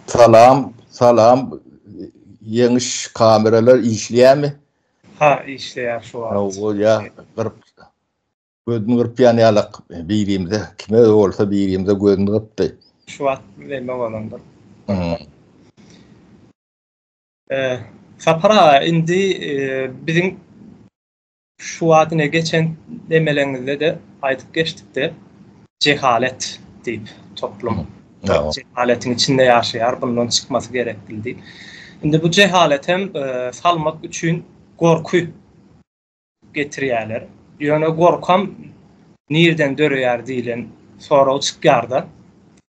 Salam salam Ýeňiş kameralar işleýärmi? Ha işleýär şu wagt. Bolýa gyryp gözüni gyrpýan ýalak birimize kime bolsa birimize gözüni gyrpdy. Şu wagt neme bolandyr. Sapar aga indi biziň Şu wagt ine geçen nemeleňizde-de aýdyp geçdikde jehalet diýip toplum jehaletiň içinde ýaşaýar, bundan çykmasy gerekdil diýip. Indi bu jehaletem salmak üçin gorky getirýärler. Ýöne gorkam nirden döreýär diýlen sorag çykýar-da.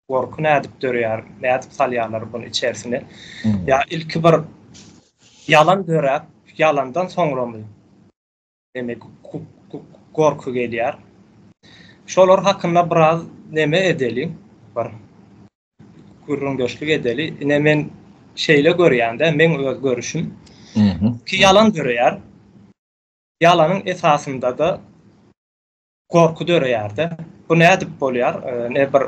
Gorky nädip döreýär, nädip salýarlar bunu içerisine? Ýa ilki bir ýalan döräp, ýalandan soňramy neme gorky gelýär. Şolar hakynda biraz neme edeli, bir gürrüňdeşlik edeli. Ine men şeýle görýän-de, meň öz görüşim. Ki ýalan döreýär. Ýalanyň esasynda-da gorky döreýär-de. Bu nädip bolýar? Ine bir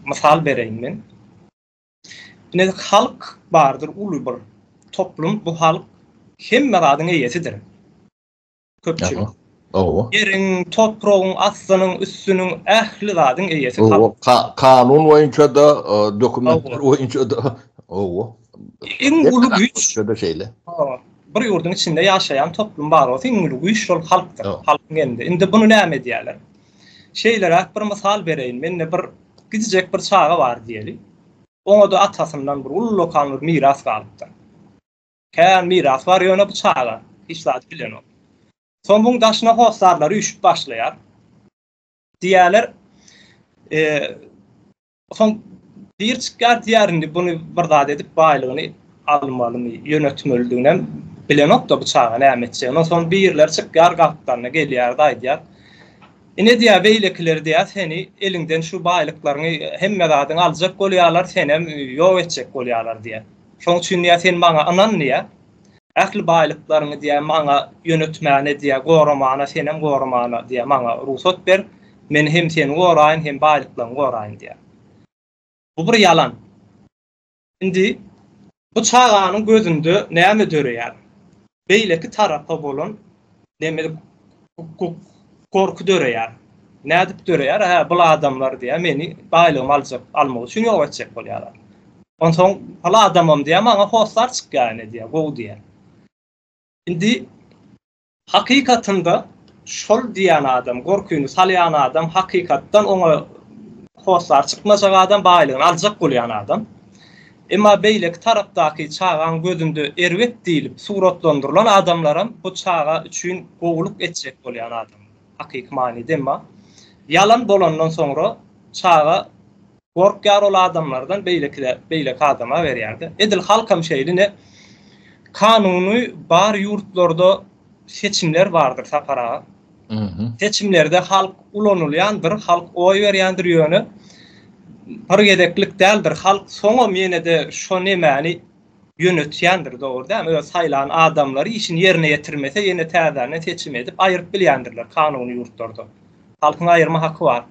mysal bereýin men. Ine halk bardyr uly bir toplum bu halk hemme zadyň eýesidir. Köpçülik. Hawa. Ýeriň, topragyň, astynyň, üstüniň ähli zadyň eýesi halk. Kanun boýunça-da, dokumentler boýunça-da, hawa. Iň uly güýç. Şeýle şeýle. Bir ýurduň içinde ýaşaýan toplum bar bolsa iň uly güýç şol halkdyr. Halkyň elinde. Indi buny näme edýärler? Şeýleräk bir mysal bereýin. Mende bir gidijek bir çaga bar diýeli. Oňa-da atasyndan bir ullakan bir miras galypdyr. Kän miras bar, ýöne bu çaga hiç zady bilenok. Soň buň daşyna hossarlary üýşüp başlaýar. Diýýärler, e, soň bir çykýar diýýär indi buny bir zat edip baýlygyny almalymy, ýönetmelidiginem bilenok-da bu çaga näme etjegini. Soň birleri çykýar gapdalyna gelýär-de aýdýar. Ine diýýär, beýlekiler diýýär, seni eliňden şu baýlyklaryňy, hemme zadyňy aljak bolýarlar, senem ýok etjek bolýarlar diýýär. Şoň üçin diýýär, sen maňa ynan diýýär. Ähli baýlyklaryňy diýýär, maňa ýönetmäne diýýär, goramana, senem goramana diýýär, maňa rugsat ber. Men hem seni goraýyn, hem baýlyklaryňy goraýyn diýýär. Bu bir ýalan. Indi bu çaganyň gözünde näme döreýär? Beýleki tarapa bolan neme gorky döreýär. Nädip döreýär? Hä, bul adamlar diýýär, meni baýlygymy aljak, almak üçin ýok etjek bolýarlar. Onsoň bul adamam diýýär, maňa hossar çykýar ine diýýär, gowy diýýär. Indi Hakykatynda şol diýýän adam, gorkyny salýan adam hakykatdan oňa hossar çykmajak adam, baýlygyny aljak bolýan adam. Emma beýleki tarapdaky çagaň gözünde erbet diýlip suratlandyrylan adamlaram bu çaga üçin gowulyk etjek bolýan adamlar. Hakyky manyda emma ýalan bolandan soňra çaga Gorkýar ol adamlardan beýlekide beýleki adama berýärde. Edil halkam şeýle ine kanuny bar ýurtlarda seçimler bardyr Sapar aga. Seçimlerde halk ulanylýandyr, halk oý berýändir ýöne bir gezeklik däldir. Halk soňam ýene-de şo nemäni ýönetýändir dogry dälmi? Öz saýlan adamlary işini ýerine ýetirmese ýene täzeden seçim edip aýryp bilýändirler kanuny ýurtlarda. Halkyň aýyrma haky bar.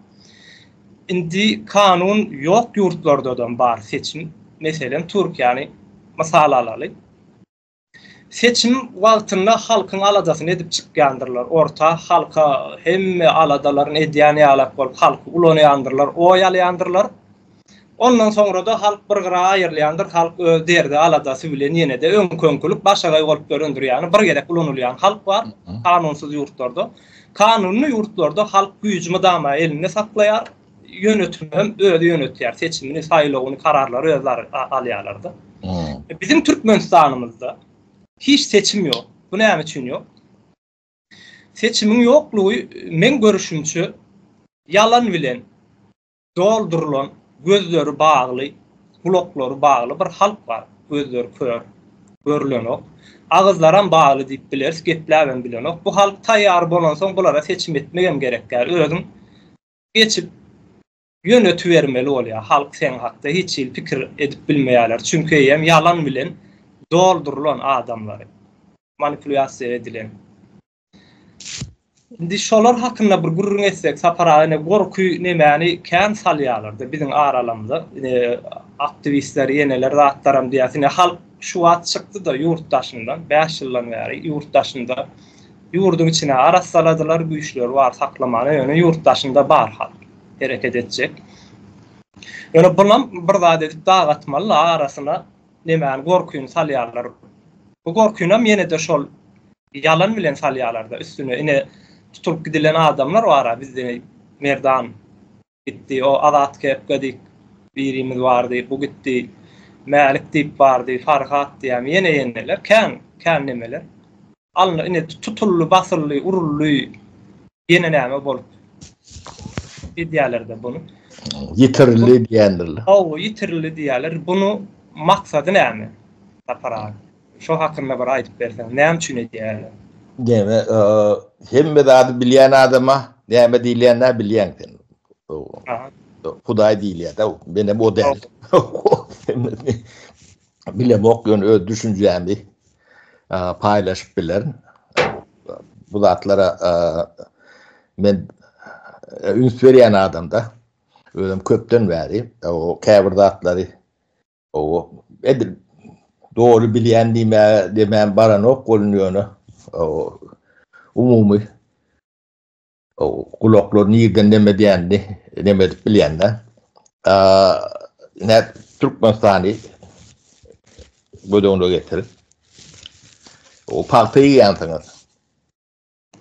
Indi kanun ýok ýurtlardadam bar seçim. Meselem Türkiýäni mysal alaly. Seçim wagtynda halkyň aladasyny edip çykýandyrlar orta, halka hemme aladalaryny edýän ýalak bolup halky ulanýandyrlar, oý alýandyrlar. Ondan soňra-da halk bir gyra aýrylýandyr, halk öz derdi aladasy bilen ýene-de öňki-öňkülik başagaý bolup ýörendir, ýagny bir gezek ulanylýan halk bar kanunsyz ýurtlarda. Kanunly ýurtlarda halk güýji mydama elinde saklaýar, ýönetimem özi ýönetýär, seçimini, saýlawyny, kararlary özleri alýarlar-da. Biziň Türkmenistanymyzda hiç seçim ýok. Bu näme üçin ýok? Seçimiň ýoklugy meň görüşimçe ýalan bilen Doldurylan, gözleri bagly, gulaklary bagly bir halk bar. Gözleri kör, görülenok. Agyzlaram bagly diýip bileris, gepläbem bilenok. Bu halk taýýar bolansoň bulara seçim etmegem gerek däl. Özüň geçip ýönetibermeli bolýar. Halk seň hakda hiç hili pikir edip bilmeýärler. Çünki eýýäm ýalan bilen doldurylan adamlary. Manipulýasiýa edilen. Indi şolar hakynda bir gürrüň etsek Sapar aga ine gorky nemäni kän salýalarda biziň aralamyza. Ine. aktiwistler ýeneler zatlaram diýýär. Ine halk şu wagt çykdy-da ýurt daşyndan, 5 ýyldan bäri ýurt daşynda ýurduň içine arassaladylar, güýçleri bar saklamana, ýöne ýurt daşynda bar halk hereket etjek. Ýöne bulam bir zat edip dagatmaly arasyna nemäni gorkyny salýarlar. Bu gorkynam ýene-de şol ýalan bilen salýarlar-da üstüne. Ine tutulyp gidilen adamlar bar-a bizde Merdan gitdi, o Azat Kepka diýip birimiz bardy, bu gitdi, Mälik diýip bardy, Farhat diýýän, ýene-ýeneler, kän, kän nemeler. Alyndy, ine tutuldy, basyldy, uruldy, ýene näme bolup edýärler-de bunu. Ýitirildi diýendirler. Hawa, ýitirildi diýýärler. Bunu maksady näme, Sapar aga? Şo hakynda bir aýdyp berseň, näme üçin edýärler? Näme, hemme zady bilýän adama näme diýilýänini bilýäň sen. Hudaý diýilýär-de, menem o däl. Bilemok, ýöne öz düşünjämi paýlaşyp bilerin. Bu zatlara men üns berýän adamda. Özüm köpden bäri o käbir zatlary O edil doly bilýän diýmäge demän baranok welin ýöne o umumy o gulaklar nirden neme diýenini neme edip bilýän-de. Ine Türkmenistany göz öňüne getirip o pagta iýýänsiňiz.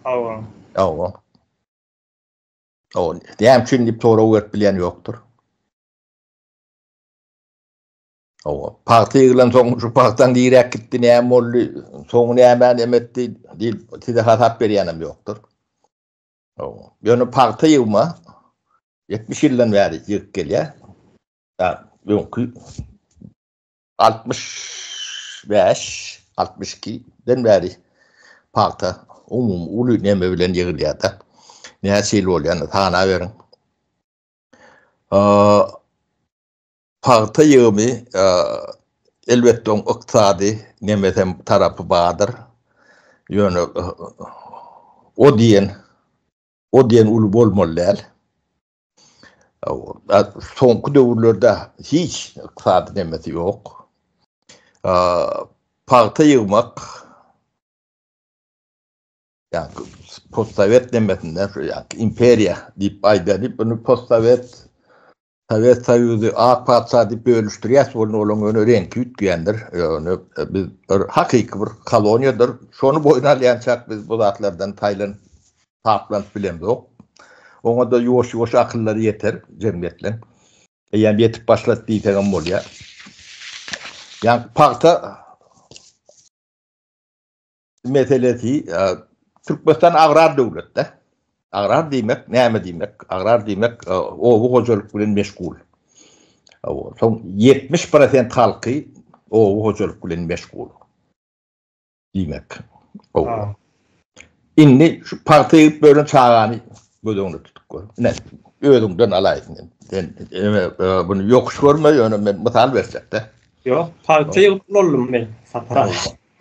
Hawa. Hawa. O näme üçin diýip sorag berip bilýän ýokdur. Hawa, pagta ýygylan soň şu pagtaň niräk gitdi, näme boldy, soňy nämä neme etdi diýip size hasap berýänem ýokdur. Hawa, ýöne pagta ýygma 70 ýyldan bäri ýygyp gelýär. Ýa öňki 65, 62 den bäri pagta umumy uly neme bilen ýygylýar-da. Näçe ýyl bolýar, sanaberiň. Pagta ýygymy elbetde oň ykdysady nemesem tarapy bardyr. Ýöne o diýen o diýen uly bolmaly däl. Soňky döwürlerde hiç ykdysady nemesi ýok. Pagta ýygmak Ýa postsowet nemesinde şu ýa imperiýa diýip aýdýar diýip bunu postsowet Sowet Soýuzy ak patyşa diýip bölüşdirýäs bolun olaň ýöne reňki üýtgeýändir. Ýöne e, biz bir hakyky bir koloniýadyr. Şony boýun alýançak biz bu zatlardan taýlanyp taplanyp bilemzok. Oňa da ýuwaş-ýuwaş akyllary ýeter jemgyýetleň. Eýýäm ýetip başlady diýsegem bolýar. Ýa pagta meselesi Türkmenistan agrar döwletde. Agrar diýmek näme diýmek? Agrar diýmek oba hojalyk bilen meşgul. Soň 70% halky oba hojalyk bilen meşgul diýmek. Indi şu pagta ýygyp bölen çagany göz öňünde tutup gör. Ine, özüňden alaýsyn. Sen bunu ýokuş görme, ýöne men mysal berjek-de. Ýok, pagta ýygyp ulalym men, Sapar aga.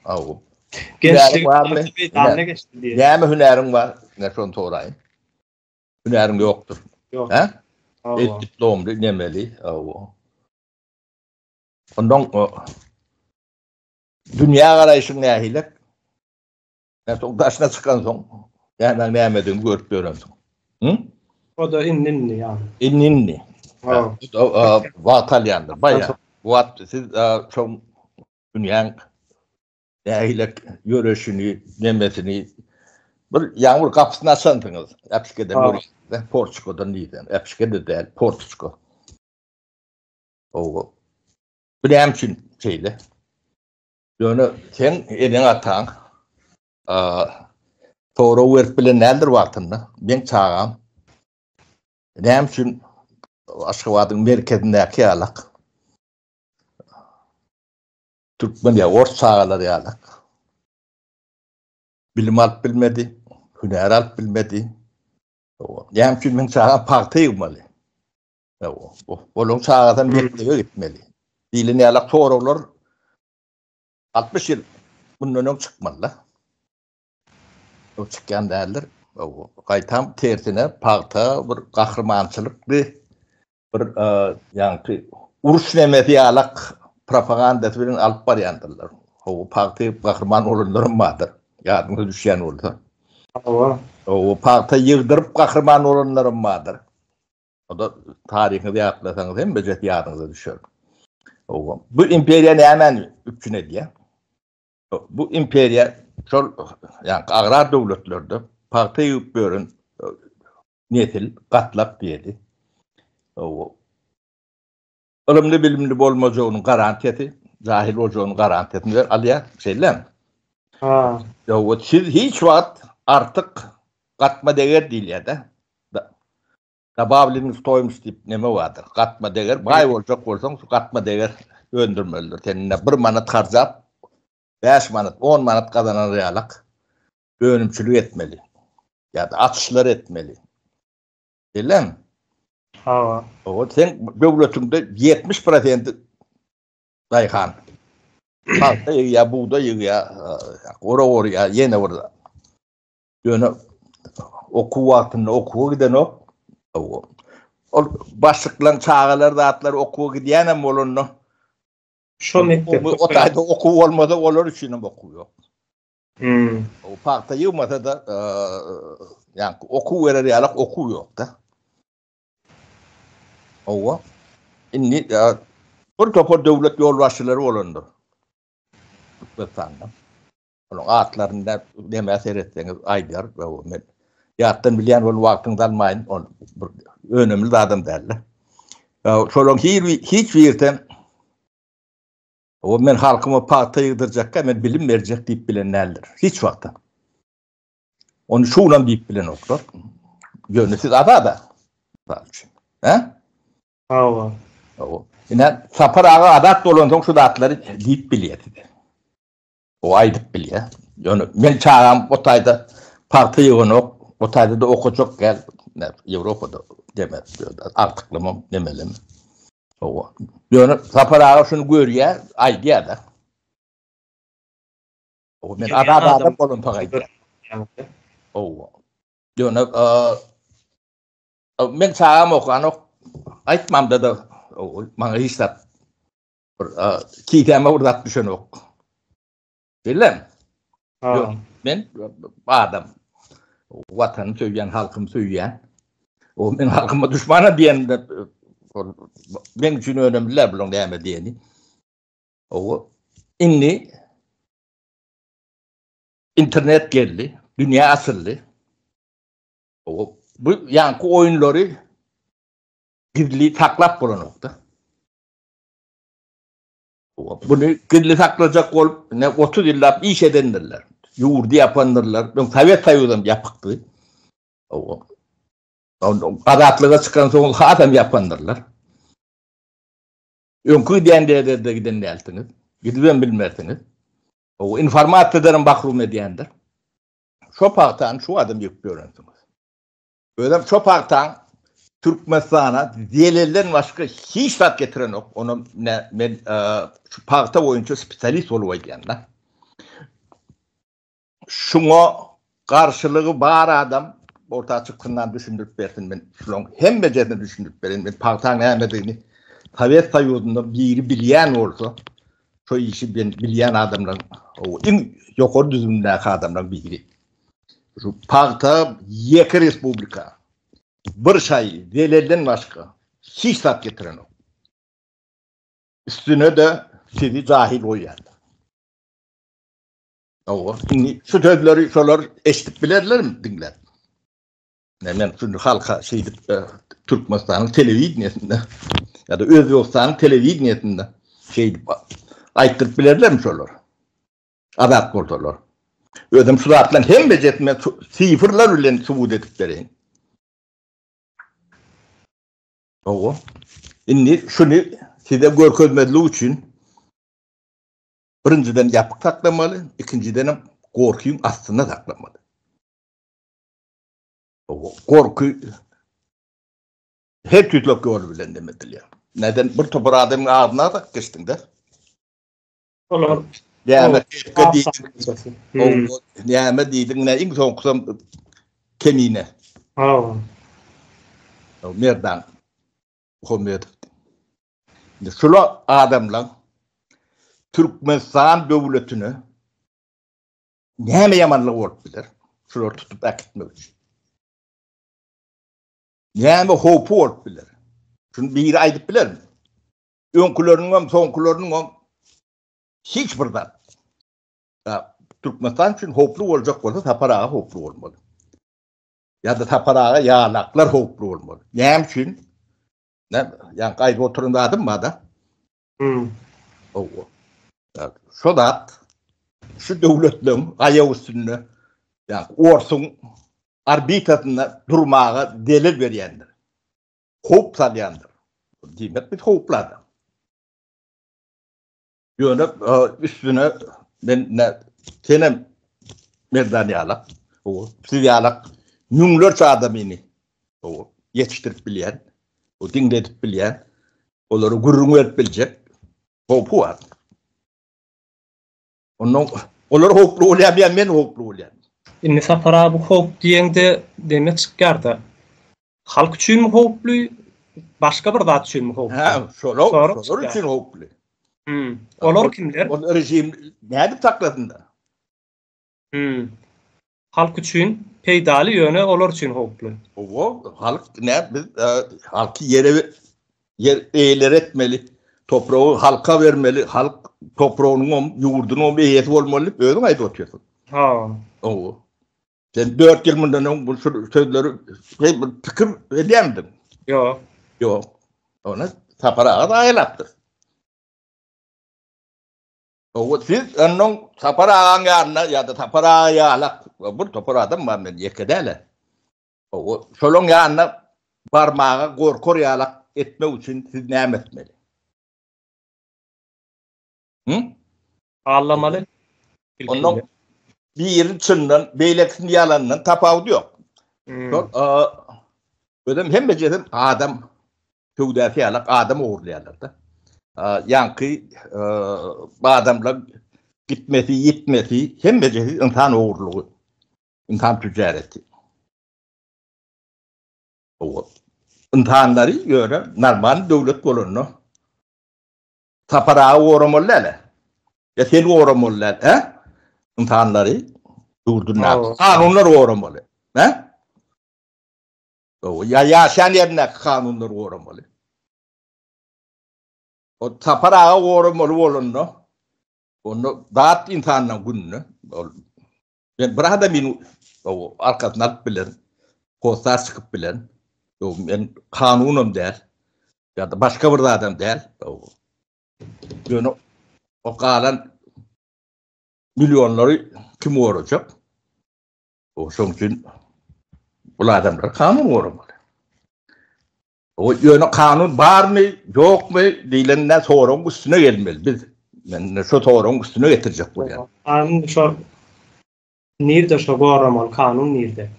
Aw. Gençlik barmy? Meýdanyna geçdi diýýär. Näme hünäriň bar? Ine şony soraýyn. Hünäriň ýokdur. Ýok. Hä? El diplomly nemeli. Aw. Ondan dünýä garaýşyň nähili? Sen soň daşyna çykansoň, nämäň nämedigini görüp ýörensiň. Hı? O-da indi-indi ýaly. Indi-indi. Ha. Wagt alýandyr. Baýa. Wagt siz şoň dünýäň nähili ýöreşini, nemesini bir ýaňy bir gapysyny açansyňyz. Äpişgeden görýäňiz, porçukadan diýseň, äpişge-de däl, portuçka. Owa. Bu näme üçin şeýle? Ýöne seň eneň-ataň sorag berip bilen däldir wagtynda. Meň çagam näme üçin Aşgabadyň merkezindäki ýalak türkmen ýa ors çagalary ýalak bilim alyp bilmedi, hünär alyp bilmedi. Näme üçin meň çagam pagta ýygmaly? Olaryň çagasam mekdebe gitmeli. Diýlen ýalak soraglar 60 ýyl mundan öň çykmaly-da. O çykýan däldir. Gaýtam tersine pagta bir gahrymançylykly bir ýaňky. uruş nemesi ýalak propagandasy bilen alyp barýandyrlar. Hawa, pagta ýygyp gahryman bolanlaram bardyr. Ýadyňyza düşýän bolsa. Hawa. Hawa, pagta ýygdyryp gahryman bolanlaram bardyr. O-da taryhyňyzy ýatlasaňyz hemmejesi ýadyňyza düşer. Hawa. Bu imperiýa nämäni üpjün edýär? Bu imperiýa şol ýa agrar döwletlerde pagta ýygyp ýören nesil, gatlak diýeli. Ylymly-bilimli bolmajagynyň garantiýasy, jahil boljagynyň garantiýasyny ber alýar, şeýlemi? Ha. Ýok, siz hiç wagt artyk gatma deger diýilýär-de. Dobawleniý stoýmost diýip neme bardyr. Gatma deger, baý boljak bolsaň, şu gatma deger öndürmelidir. Sen indi bir manat harjap, 5 manat, 10 manat gazanan ýalak önümçilik etmeli. Ýa-da açyşlar etmeli. Şeýlemi? Hawa. Hawa, sen döwletiňde 70 prosenti daýhan. Pagta ýygýar, bugdaý ýygýar, orak orýar, ýene bir Ýöne okuw wagtynda okuwa gidenok. Ol başlyklaryň çagalary zatlar okuwa gidýänem bolanda Şo mekdepde o taýda okuw bolmasa olar üçin hem okuw ýok. Hmm. O pagta ýygmasa-da, ýa okuw berer ýalak okuw ýok-da. Owa. Indi bir topar döwlet ýolbaşçylary bolandyr. Türkmenistanda. Onuň atlaryny da nämä seretseňiz aýdar. Men ýatdan bilýän bolup wagtyňyzy almaýyn. Ol bir önemli zadam däldi. Şolaryň hiç birisi O men halkyma pagta ýygdyrjakka men bilim berjek diýip bilen däldir. Hiç wagtam. Ony şulam diýip bilenoklar. Ýöne siz azada. Mysal üçin. Hä? Hawa. Hawa. Ine Sapar aga azat bolansoň şu zatlary diýip bilýär size. O aýdyp bilýär. Ýöne men çagam o taýda pagta ýyganok, o taýda-da okajak gel, Ýewropada demek, agtyklamam nemelem. Hawa. Ýöne Sapar aga şuny görýär, aýdýar-da. O men azat adam bolansoň aýdýar. Hawa. Ýöne men çagam okanok, aýtmamda-da maňa hiç zat Bir kisäme bir zat düşenok. Bilem. Ha. Men adam watanyny söýýän, halkymy söýýän. O men halkyma düşmana diýende men üçin önemli däl bularyň näme diýeni. O indi internet geldi, dünýä açyldy. O bu ýaňky oýunlary gizli saklap bolanokda. Buny gizli saklajak bolup, ne 30 ýyllap iş edendirler. Ýurdy ýapandyrlar. Öň Sowet Soýuzam ýapykdy. Azatlyga çykan soň hasam ýapandyrlar. Öňki gidýän ýerlerde giden dälsiňiz. Gidibem bilmersiňiz. O informasiýadan hem mahrum edýändir. Şo pagtany şu adam ýygyp ýörensiňiz. Özem şo pagtaň Türkmenistana zelelden başga hiç zat getirenok. Onam ne men şu pagta boýunça spesialist bolup aýdýan-da. Şuňa garşylygy bar adam orta çyksyndan düşündirip bersin men şulaň hemmejesini düşündirip berin. Men pagtaň nämedigini Sowet Soýuzynda biri bilýän bolsa şo işi ben bilýän adamlaryň iň ýokary düzümindäki adamlaryň biri. Şu pagta ýeke respublika bir şaý zelelden başga hiç zat getirenok. Üstüne-de sizi jahil goýýarlar. Hawa, indi şu sözleri şolar eşidip bilerlermi diňläp? Ne men şuny halka şeýdip e, Türkmenistanyň telewideniýesinde ýa-da Özbegistanyň telewideniýesinde şeýdip aýtdyryp bilerlermi şolar? Azat bolsalar. Özüm şu zatlaryň hemmejesini men sifrler bilen subut edip bereýin. Hawa. Indi şuny size görkezmezlik üçin birinjiden ýapyk saklamaly, ikinjiden hem gorkyň astynda saklamaly. Hawa, gorky her tüýtlek ýoly bilen dem edilýär. Neden bir topar adamyň agzyna adak geçdiň-de? Olar Näme diýdiň? Näme diýdiň? Ne iň soňkusam Kemine. Hawa. Merdan Muhammedow. Indi şula adamlaň Türkmenistan döwletine näme ýamanlygy bolup biler? Şulary tutup äkitmek üçin. Näme howpy bolup biler? Şuny biri aýdyp bilermi? Öňküleriniňem, soňkularynyňam hiç bir zat. Türkmenistan üçin howply boljak bolsa Sapar aga howply bolmaly. Ýa-da Sapar aga ýalaklar howply bolmaly. Näme üçin? Näme, ýaňky aýdyp oturan zadym bar-da. Hmm. Hawa. Şo zat şu döwletleň aýak üstünde, ýa orsuň orbitasynda durmaga zelel berýändir. Howp salýandyr. Diýmek biz howply adam. Ýöne üstüne men ne senem Merdan ýalak, siz ýalak müňlerçe adamyny ýetişdirip bilýän, diňledip bilýän, olara gürrüň berip biljek howpy bar. Ondan olar howply bolýar, ýa men howply bolýan. Indi Sapar aga bu howp diýeňde deme çykýar-da. Halk üçinmi howply, başga bir zat üçinmi howply? Hä, şolar, şolar üçin howply. Hmm. Olar kimler? Ol rejim nädip saklasyn-da? Hmm. Halk üçin peýdaly, ýöne olar üçin howply. Hawa, halk nä biz e, halky ýere ýer eýeleri etmeli, topragy halka bermeli, halk topragynyň hem, ýurdunyň hem eýesi bolmaly diýip özüň aýdyp otyrsyň. Ha. Hawa. Sen 4 ýyl mundan öň bu sözleri bir pikir edýärmidiň? Ýok. Ýok. Ony Sapar aga zaýalapdyr. Owa siz ondan Sapar agaň ýanyna ýa-da Sapar aga ýalak bir topar adam bar men ýeke däl. Owa şolaň ýanyna barmaga gorkar ýalak etmek üçin siz näme etmeli? Hı? Allamaly. Ondan biri çyndan, beýlekisini ýalandan tapawudy ýok. Hmm. Şol özem hemmejesem adam söwdasy ýalak adam ogurlaýarlar-da. Ýaňky adamlar gitmesi, ýitmesi hemmejesi ynsan ogurlygy. Ynsan tüjareti. Ynsanlary ýöne normal döwlet bolanda Sapar aga goramaly däl-ä. Ýa sen goramaly däl, hä? Ynsanlary ýurdundaky kanunlar goramaly, hä? Ýa ýaşaýan ýerindäki kanunlar goramaly. O Sapar aga goramaly bolanda, onda zat ynsandan gününe. Ol men bir adamyny arkasyna alyp bilerin, hossar çykyp bilerin. Men kanunam däl. Ýa-da başga bir zadam däl. Ýöne o galan millionlary kim gorajak? O şoň üçin bul adamlar kanun goramaly. O ýöne kanun barmy, ýokmy diýlende soragyň üstüne gelmeli biz. Men şu soragyň üstüne getirjek bolýan. Kanun şo nirde şo goramaly kanun nirde?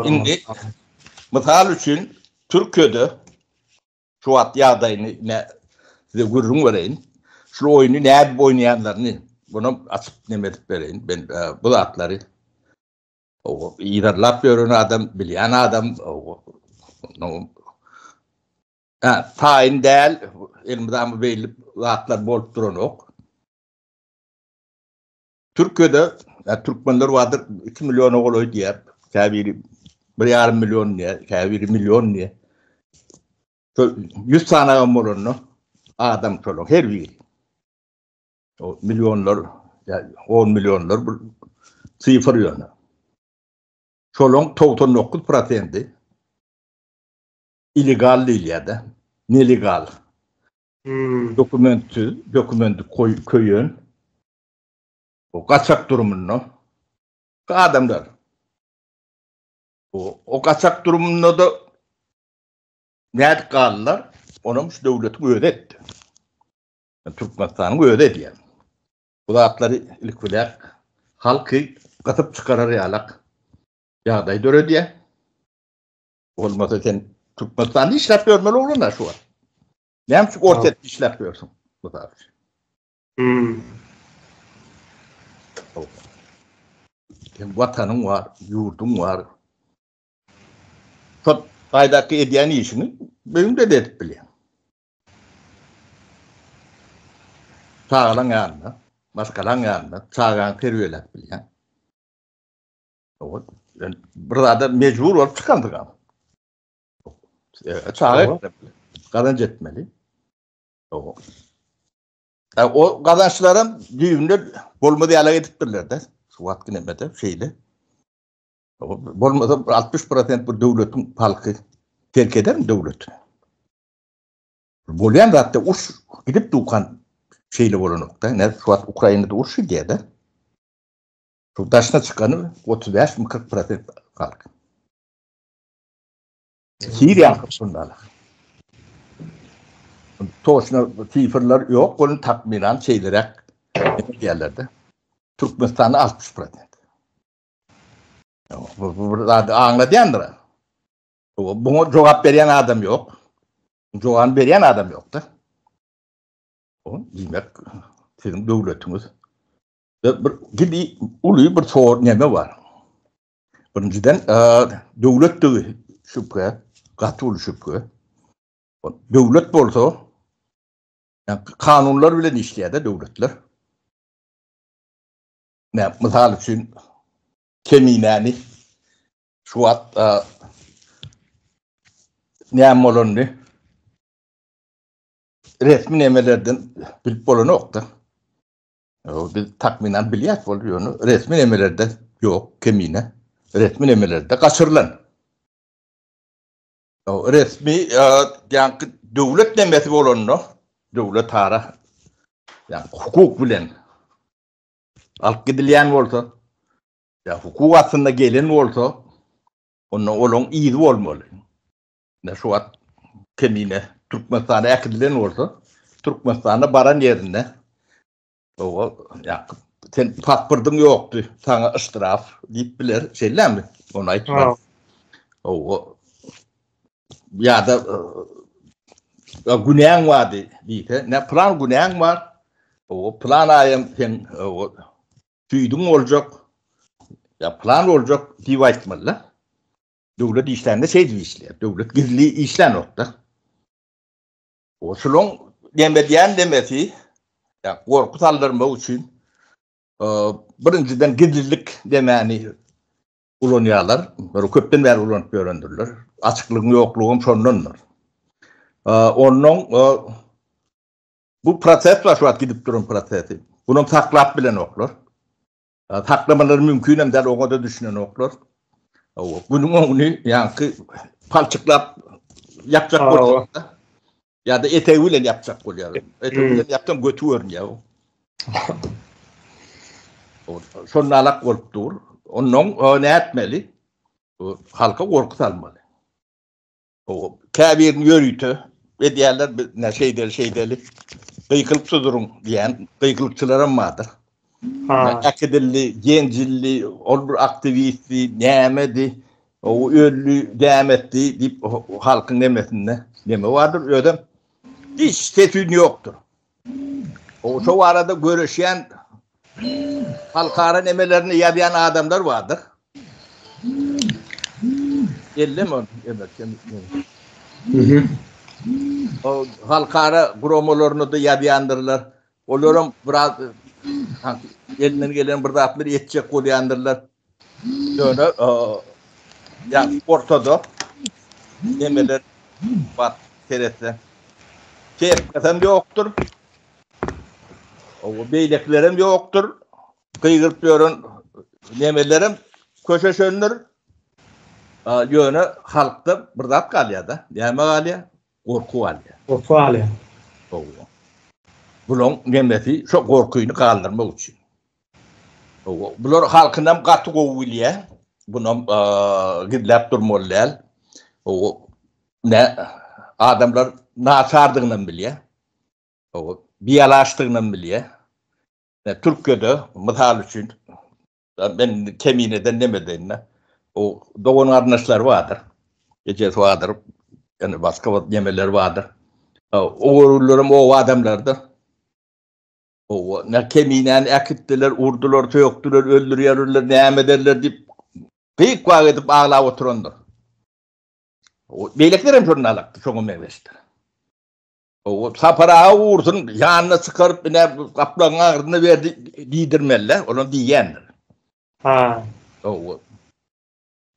Indi mysal üçin Türkiýede şu wagt ýagdaýyny ne size gürrüň bereýin. Şu oýny nädip oýnaýanlaryny bunu açyp neme edip bereýin. Ben e, bu zatlary o yzarlap ýören adam, bilýän adam, ha, taýyn däl, elmydama beýle zatlar bolup duranok. Türkiýede türkmenler bardyr 2 milliona golaý diýýär. Käbiri 1,5 million diýýär, käbiri million diýýär. Şo 100 sanagam bolanda adam şolaň her biri. O millionlar, ýa 10 millionlar bir sifr ýöne. Şolaň 99 prosenti illegal diýilýär-de, nelegal. Hmm. Dokumentsiz, dokumenti köýen, o gaçak durumynda adamlar. O, o gaçak durumynda da nädip galdylar? Onam şu döwletiň özi etdi. Türkmenistanyň özi edýär. Bu zatlary ilki bilen halky gysyp çykarar ýalak ýagdaý döredýär. Bolmasa sen Türkmenistanda işläp ýörmeli oglan şu wagt. Näme üçin Orsýetde işläp ýörsüň? Mysal üçin. Hmm. Sen watanyň bar, ýurduň bar. Şol taýdaky edýän işiňi öýüňde-de edip bilýäň. Çagalaň ýanynda, maşgalaň ýanynda çagaňy terbiýeläp bilýäň. Bir zada mejbur bolup çykansyň. Çaga gazanç etmeli. O gazançlaram düýbünde bolmaz ýaly edipdirler-de. Şu wagtky nemede şeýle. Bolmasa 60% bir döwletiň halky terk edermi döwleti? Bolýan zatda uruş gidip dukan şeýle bolanokda. Ne şu wagt Ukrainada uruş gidýär-de. Şu daşyna çykany 35 mi 40% halk. Siriýa şunda. Toşna sifrler ýok, ony takmynan şeýleräk diýýärler-de. Türkmenistanda 60%. Bu, bu bir zady aňladýandyr. Buňa jogap berýän adam ýok. Jogabyny berýän adam ýok-da. O diýmek, siziň döwletiňiz bir gidi uly bir sor neme bar. Birinjiden, döwletdigi şübhe, gaty uly şübhe. Döwlet bolsa, kanunlar bilen işleýär-de döwletler. Näme, mysal üçin, Keminäni şu wagt näme bolanyny resmi nemelerden bilip bolanokda. Biz takmynan bilýäs bol, ýöne resmi nemelerde ýok Kemine. Resmi nemelerde gaçyrylan. Resmi ýa-da döwlet nemesi bolanda, döwlet ara ýa hukuk bilen alyp gidilýän bolsa, ýa hukuk astynda gelen bolsa, onda olaň yzy bolmaly. Ine şu wagt Kemine Türkmenistana äkidilen bolsa, Türkmenistana baran ýerinde owa, ýa sen pasportyň ýokdy, saňa yştraf diýip biler, şeýlemi? Ony aýtma. Owa. Ýa-da e, günäň bardy diýse, ne plan günäň bar? Owa, plan aýam sen owa süýdüň boljak, ýa plan boljak diýip aýtmaly. Döwlet işlände şeýdip işleýär. Döwlet gizli işlänokda. O şulaň näme diýen demesi, ýa gorky saldyrmak üçin e, birinjiden gizlilik demäni ulanýarlar. Bir köpden bäri ulanyp ýörendirler. Açyklygyň ýoklugam şondandyr. E, ondan e, bu proses bar şu wagt gidip duran prosesi. Bunam saklap bilenoklar. Saklamalary mümkinem däl, oňa-da düşünenoklar. Günüň oňuny ýaňky palçyklap ýapjak bolýar. Ýa-da etegi bilen ýapjak bolýar. Etegi bilen ýapsaň göti görünýär. Şonda alak bolup dur. Ondan nätmeli? Halka gorky salmaly. Käbirini ýörite edýärler, biz ne şeýdeli, şeýdeli. Gykylyp suduryň diýen gykylykçylaram bardyr. Ha. Äkidildi, ýenjildi, ol bir aktiwistdi, nämedi, o öldi, dämetdi diýip halkyň nemesinde neme bardyr, özem hiç ses-üýn ýokdur. O şo barada göreşýän halkara nemelerini ýazýan adamlar bardyr. Ellem ol, evet. O halkara guramalaryny da ýazýandyrlar. Olaram biraz elinden gelen bir zatlar etjek bolýandyrlar. Ýöne ýa ortada nemeler bar seretse. Kepkasam ýokdur. O beýlekilerem ýokdur. Gygyryp ýören nemelerem köşeşendir. Ýöne halkda bir zat galýar-da. Näme galýar? Gorky galýar. Gorky galýar. Hawa. Bulaň nemesi şo gorkyny galdyrmak üçin. Hawa. Bular halkynam gaty gowy bilýär. Bunam gizläp durmaly däl. Hawa. Ne adamlar naçardygynam bilýär. Hawa. Bialaçdygynam bilýär. Türkiýede mysal üçin Men Kemineden neme edeýin-de. O dogan garyndaşlary bardyr. Ejesi bardyr. Ýani başga bir nemeleri bardyr. O görgülerem oba adamlarydyr. O ne Keminäni äkitdiler, urdular, sökdüler, öldürýärler, näme ederler diýip gyk-wak edip aglap oturandyr. O beýlekiler hem şondan alakdy, şoňa meňzeşdir. O Sapar aga ursun, ýanyna çykaryp, ine gaplagyň agzyna berdi diýdirmeli, olam diýýändir. Ha. O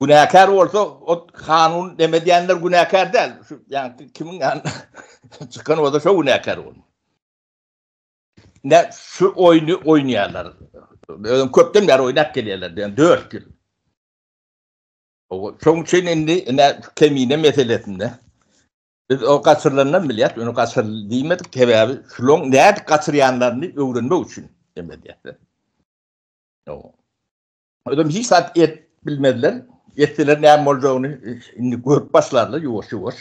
günäkär bolsa, o kanun neme diýenler günäkär däl. Şu ýa kimiň ýanyna çykan bolsa şo günäkär bolmaly. Ne şu oýny oýnaýarlar. Özüm köpden bäri oýnap gelýärler diýen 4 ýyl. Şoň üçin indi ine kemine meselesinde biz o gaçyrylandan bilýäs, ony gaçyryldy diýmedik, sebäbi şulaň nädip gaçyrýanlaryny öwrenmek üçin hem edýäs. Özüm hiç zat et bilmezler. Etseler näme boljagyny indi görüp başlarlar ýuwaş-ýuwaş.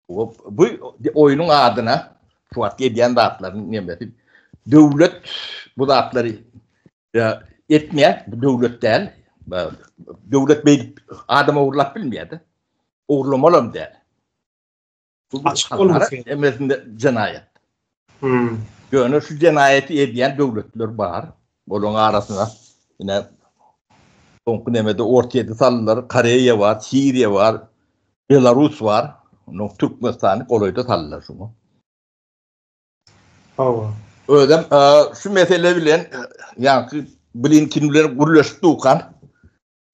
Bu oýnuň adyna şu wagt edýän zatlaryň nemesi döwlet bu zatlary etmeýär, bu döwlet däl. Döwlet beýdip adam ogurlap bilmeýär-de. Ogurlamalam däl. Bu açyk bolmasy. Emesinde jenaýat. Hmm. Ýöne şu jenaýaty edýän döwletler bar. Olaryň arasynda ine soňky nemede Orsýeti saldylar, Koreýa bar, Siriýa bar, Belarus bar. Ondan Türkmenistany golaýda saldylar şuňa. Hawa. Özem şu mesele bilen ýaňky Blinken bilen gürleşip dukan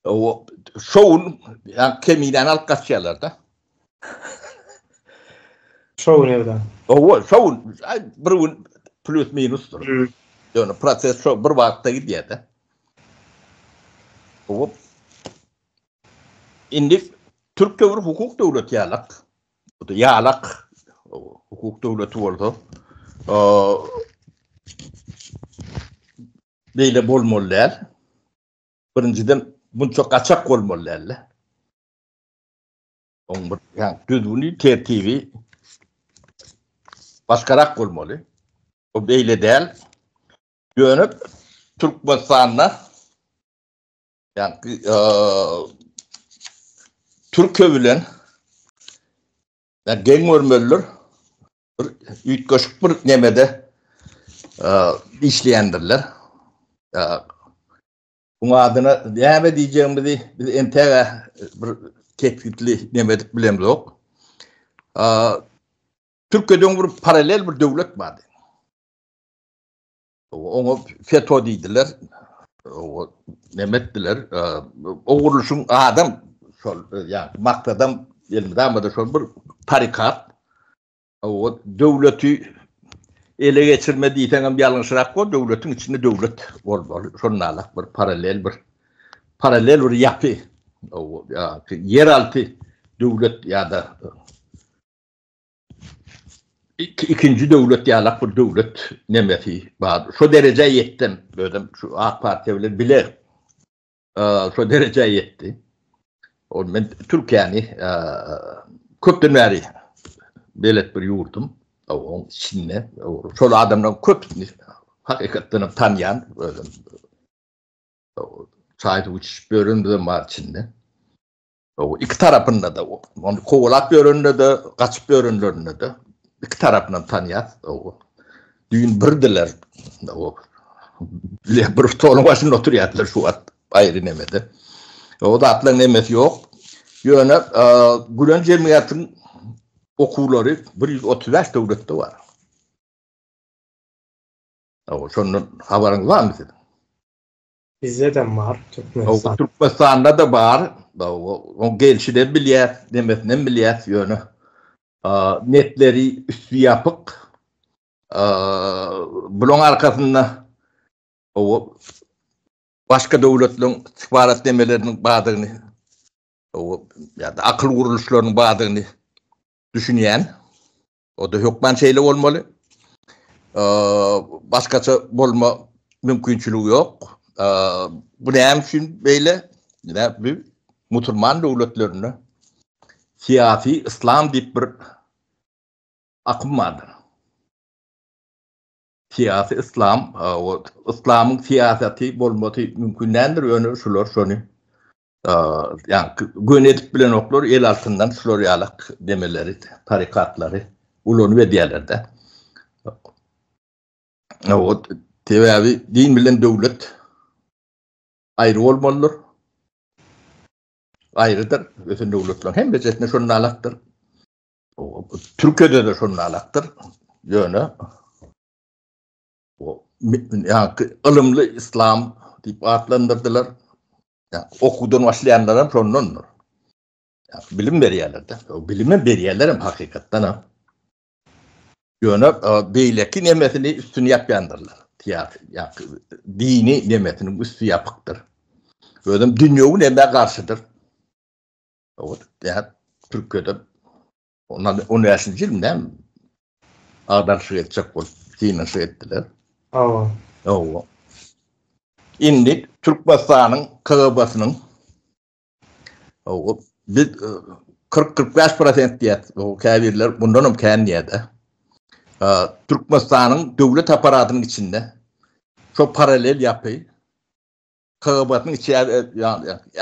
O şo gün ýa keminäni alyp gaçýarlar-da. Şo gün evden. Owa, şo gün bir gün plus minusdyr. Hmm. Ýöne proses şo bir wagtda gidýär-de. Owa. Indi Türkiýe bir hukuk döwleti ýalak. Bu da ýalak hukuk döwleti bolsa, beýle bolmaly däl. Birinjiden munça gaçak bolmaly däldi. Oň bir ýa düzgüni, tertibi başgarak bolmaly. O beýle däl. Ýöne Türkmenistanda ýa Türkiýe bilen ýa geň görmelidir. Bir üýtgeşik bir nemede işleýändirler. Muň adyna näme diýjegimizi biz entäge bir kesgitli neme edip bilemzok. Türkiýede öň bir paralel bir döwlet bardy. Oňa FETÖ diýdiler. O neme etdiler? O gurluşyň adam şol ýa maksadam elmydama da şol bir tarikat. O döwleti ele geçirme diýseňem ýalňyşrak bor, döwletiň içinde döwlet bolmaly. Şonda bir paralel bir paralel bir ýapy, ýeralty döwlet ýa-da ikinji döwlet ýalak bir döwlet nemesi bar. Şo derejä ýetdim, özüm şu AK Partiýa bilen bile şo derejä ýetdi. Ol men Türkiýäni köpden bäri belet bir ýurdum. Oň içinde şol adamlaryň köpüsini hakykatdan hem tanýan özüm. Çaý suw içişip ýörenimizem bar içinde. O iki tarapynda da ony kowalap ýörende-de, gaçyp ýörenlerinde-de iki tarapyndan tanýas. O düýn birdiler. O bile bir stoluň başynda oturýardylar şu wagt aýry nemede. O zatlaryň nemesi ýok. Ýöne Gülen jemgyýetiň okuwlary 135 döwletde bar. O şondan habaryňyz barmy siziň? Bizde-de bar Türkmenistan. Türkmenistanda-da bar. Oň gelşinem bilýäs, nemesinem bilýäs, ýöne netleri üsti ýapyk. Bulaň arkasynda başga döwletleriň istihbarat nemeleriniň bardygyny, ýa-da akyl gurluşlarynyň bardygyny düşünýän. O-da hökman şeýle bolmaly. Başgaça bolma mümkinçiligi ýok. Bu näme üçin beýle? Ine, bu musulman döwletlerinde syýasy yslam diýip bir akym bardyr. Syýasy yslam, yslamyň syýasaty bolmasy mümkin däldir, ýöne şular şony Ýa göni edip bilenoklar, el altyndan şular ýalak demeleri, tarikatlary ulanyp edýärler-de. O sebäbi din bilen döwlet aýry bolmalydyr. Aýrydyr. Ösen döwletleriň hemmesinde şonda alakdyr. Türkiýede-de şonalakdyr. Ýöne o ýa-ki ylymly islam diýip atlandyrdylar. Ýa okuwdan başlaýanlar hem şondandyr. Ýa bilim berýärler-de. O bilimi berýärler hem hakykatdan hem. Ýöne beýleki nemesini üstüni ýapýandyrlar. Syýasy, ýa dini nemesiniň üsti ýapykdyr. Özem dünýewi nemä garşydyr. O ýa Türkiýede ondan 15-nji ýyl näme agdarlyşyk etjek bolup synanyşyk etdiler. Hawa. Hawa. Indi Türkmenistanyň KGB-synyň Hawa, biz 40-45 prosent diýýär, käbirler bundan hem kän diýýär-de. Türkmenistanyň döwlet apparatynyň içinde şo paralel ýapy KGB-nyň içi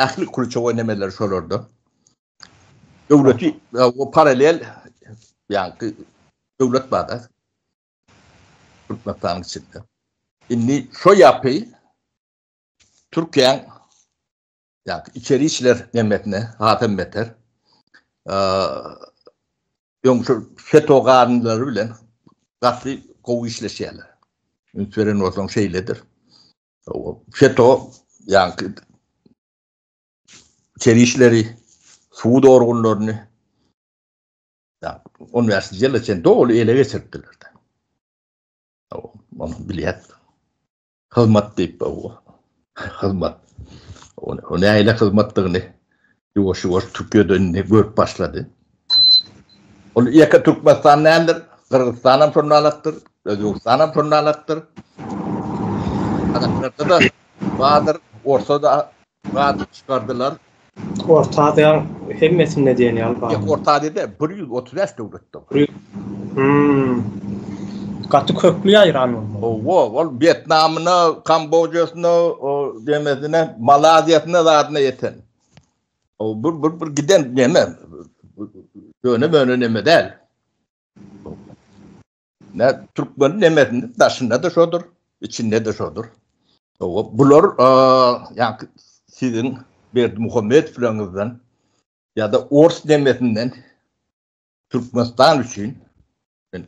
ähli kluçewoý nemeler şolarda. Döwleti o paralel ýa-da döwlet bar-da Türkmenistanyň içinde. Indi şo ýapy Türkiýäň ýa içeri işler nemesine hasam beter. Öň şu FETÖ garynlary bilen gaty gowy işleşýärler. Üns beren bolsaň şeýledir. FETÖ ýa içeri işleri, sud organlaryny ýa 15-nji ýyla çenli doly ele geçiripdiler. Ony bilýär. Hyzmat diýip bu. Hyzmat. O nähili hyzmatdygyny ýuwaş-ýuwaş Türkiýede indi görüp başlady. Ol ýeke Türkmenistan däldir. Gyrgyzystan hem şonda alakdyr. Özbegistan hem şonda alakdyr. Gazaklarda da bardyr. Orsa da bardyr çykardylar. Orta Aziýanyň hemmesinde diýen ýaly bar. Ýok, Orta Aziýada 135 döwletde bar. Hmm. Gaty kökli ýaýran bolmaly. Hawa, ol Wýetnamyna, Kambojasyna, o demesine, Malaziýasyna zadyna ýeten. O bir bir bir giden neme? Döne möne neme däl. Ne türkmen nemesinde daşynda-da şodur, içinde-de şodur. Bular ýa siziň Berdimuhamedowlaryňyzdan ýa-da ors nemesinden Türkmenistan üçin men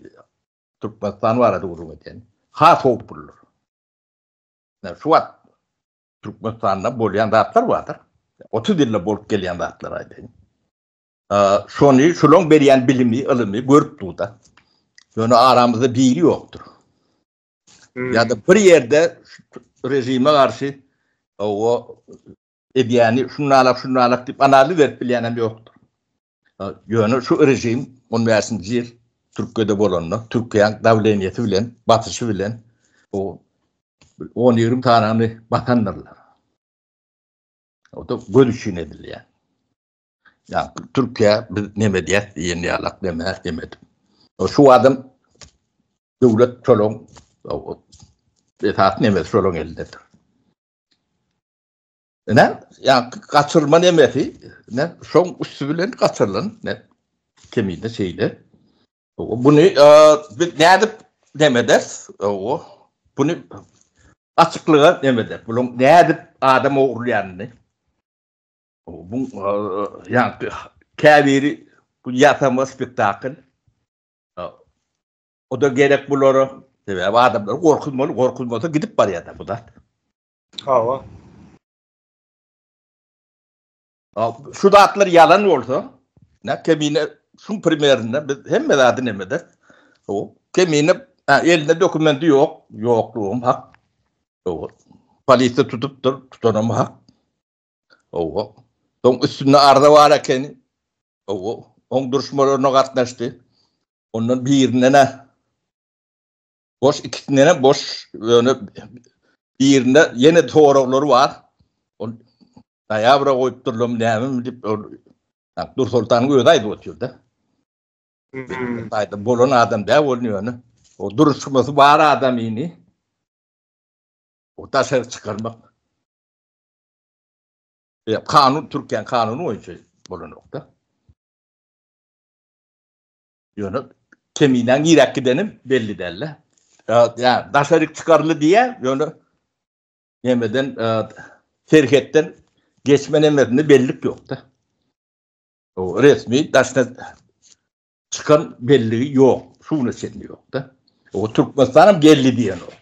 Türkmenistan barada gürrüň edýän. Has howpludyr. Şu wagt Türkmenistanda bolýan zatlar bardyr. 30 ýylda bolup gelýän zatlar aýdaýyn. Şony, şolaň berýän bilimi, ylymy görüp dur-da. Ýöne aramyzda biri ýokdur. Hmm. Ýa-da bir ýerde režime garşy o edýäni şunalak şunalak diýip analiz berip bilýän hem ýokdur. Ýöne şu režim 15-nji ýyl Türkiýede bolanda, Türkiýäň dawleniýesi bilen, basyşy bilen o 10-20 sanyny basandyrlar. O da göz üçin edilýär. Ya Türkiye biz neme diýet diýen ýalak neme demedi. Şu adam döwlet şolaň esas neme şolaň elindedir. Ne? Ya gaçyrma nemesi, ne şoň üstü bilen gaçyrylan ne keminde şeýle. Bunu e, biz nädip neme ederis? O bunu açyklyga neme eder? Bunuň nädip adam ogurlaýanyny Bu ýaňky käbiri bu ýasama spektakl. O da gerek bulara. Sebäbi adamlar gorkuzmaly, gorkuzmasa gidip barýar-da bu zat. Hawa. Şu zatlar ýalan bolsa, ne kemine şuň primerinde biz hemme zady neme eder. O kemine elinde dokumenti ýok, ýoklugym hak. Polisiýa tutupdyr, tutanam hak. Owa. Soň üstünde arza bar ekeni. Owa. Oň duruşmalaryna gatnaşdy. Ondan birinden-ä boş, ikisinden boş, ýöne birinde ýene soraglary bar. Ol noýabra goýupdyrlarmy nämemi diýip, ol Dursoltanyň özi aýdyp otyrdy. Aýda bolan adam däl ol ýöne. O duruşmasy bar adamyny o daşary çykarmak. E, kanun Türkiýäniň kanuny boýunça bolanokda. Ýöne keminäň niräk gideni belli däl-de. Ýa daşaryk çykaryldy diýýär, ýöne nemeden e, serhetden geçme nemesinde bellik ýokda. O resmi daşyna. Çykan belligi ýok. Şu güne çenli ýok-da. O Türkmenistanam geldi diýenok.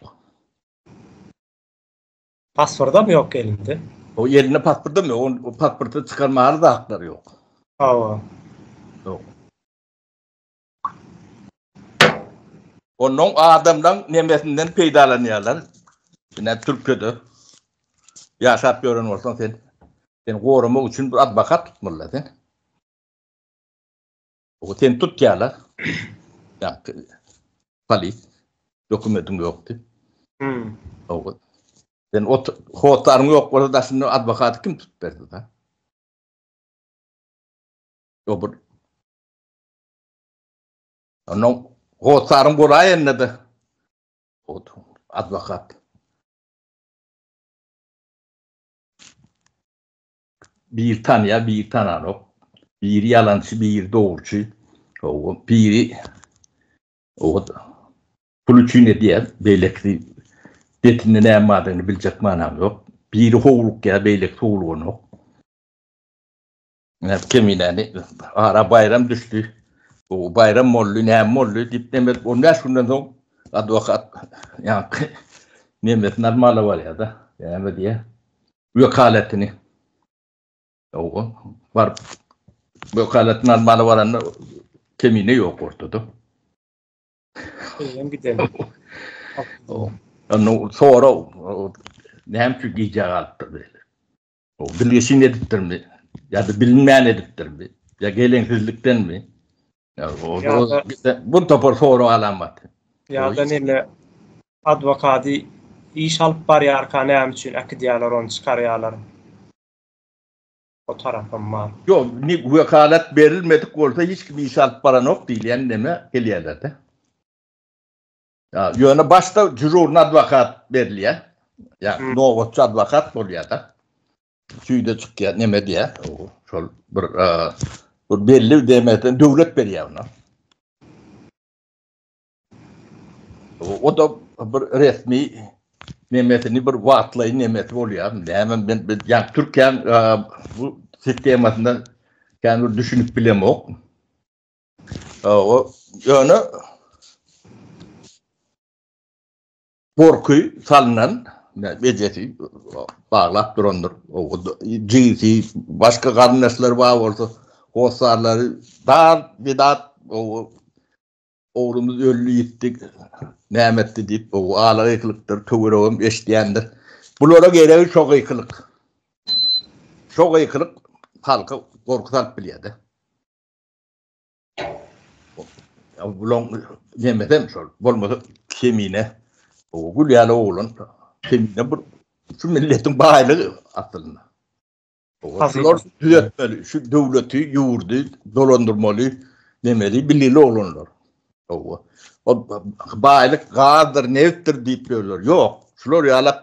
Pasportam ýok elinde. O elinde pasportam ýok. O pasporty çykarmaga zatlar ýok. Hawa. Ýok. Ondan adamlaň nemesinden peýdalanýarlar. Ine Türkiýede ýaşap ýören bolsaň sen seni goramak üçin bir adwokat tutmaly sen. O seni tutýarlar. Ýa polis dokumentiň ýok diýip. Hmm. O sen ot hossaryn ýok bolsa daşynda adwokaty kim tutup berdi da? O bir Ondan hossaryň bolaýanda-da adwokat. Biri tanýar, biri tananok. Biri ýalançy, biri dogruçy. Biri pul üçin edýär, beýlekisi betinde näme bardygyny biljek manaň ýok. Biri howlukýar, beýlekisi howluganok. Keminäni ara baýram düşdi. Bu baýram boldy, näme boldy diýip neme edip 15 günden soň adwokat ýaňky nemesini almaly barýar-da. Näme diýýär? Wekaletini. Owa, baryp wekaletini almaly baranda Kemine ýok ortada. Eýýäm giden. Onda sorag näme üçin gijä galypdyr beýle? O bilgeşin edipdirmi? Ýa-da bilinmän edipdirmi? Ýa geleňsizlikdenmi? Ýa o bu topar sorag alamaty. Ýa-da neme adwokady iş alyp barýarka näme üçin äkidýärler ony çykarýarlar? O tarapam bar. Ýok, wekalat berilmedik bolsa hiç kim iş alyp baranok diýilýän neme gelýärler-de. Ýöne başda žurny adwokat berilýär. Ýa nobatçy adwokat bolýar-da. Süýde çykýar, neme diýýär. Şol bir bir belli demeden döwlet berýär ona. O da bir resmi nemesini bir wagtlaýyn nemesi bolýar. Näme men ýa Türkiýäň bu sistemasynda kän bir düşünip bilemok. O ýöne gorky salnan ejesi baglap durandyr. O jigisi, başga garyndaşlary bar bolsa, hossarlary dar bidat o oglumyz öldi ýitdi, näme etdi diýip, o ala gykylypdyr, töweregem eşidýändir. Bulara geregi şo gykylyk. Şo gykylyk halka gorky salyp bilýär-de. Bulaň nemesem şol. Bolmasa Kemine o gül ýaly oglan. Kemine bir şu milletiň baýlygy aslynda. Şular düzetmeli, şu döwleti, ýurdy dolandyrmaly, nemeli bilili oglanlar. O baýlyk gazdyr, nebitdir diýip ýörler. Ýok, şular ýaly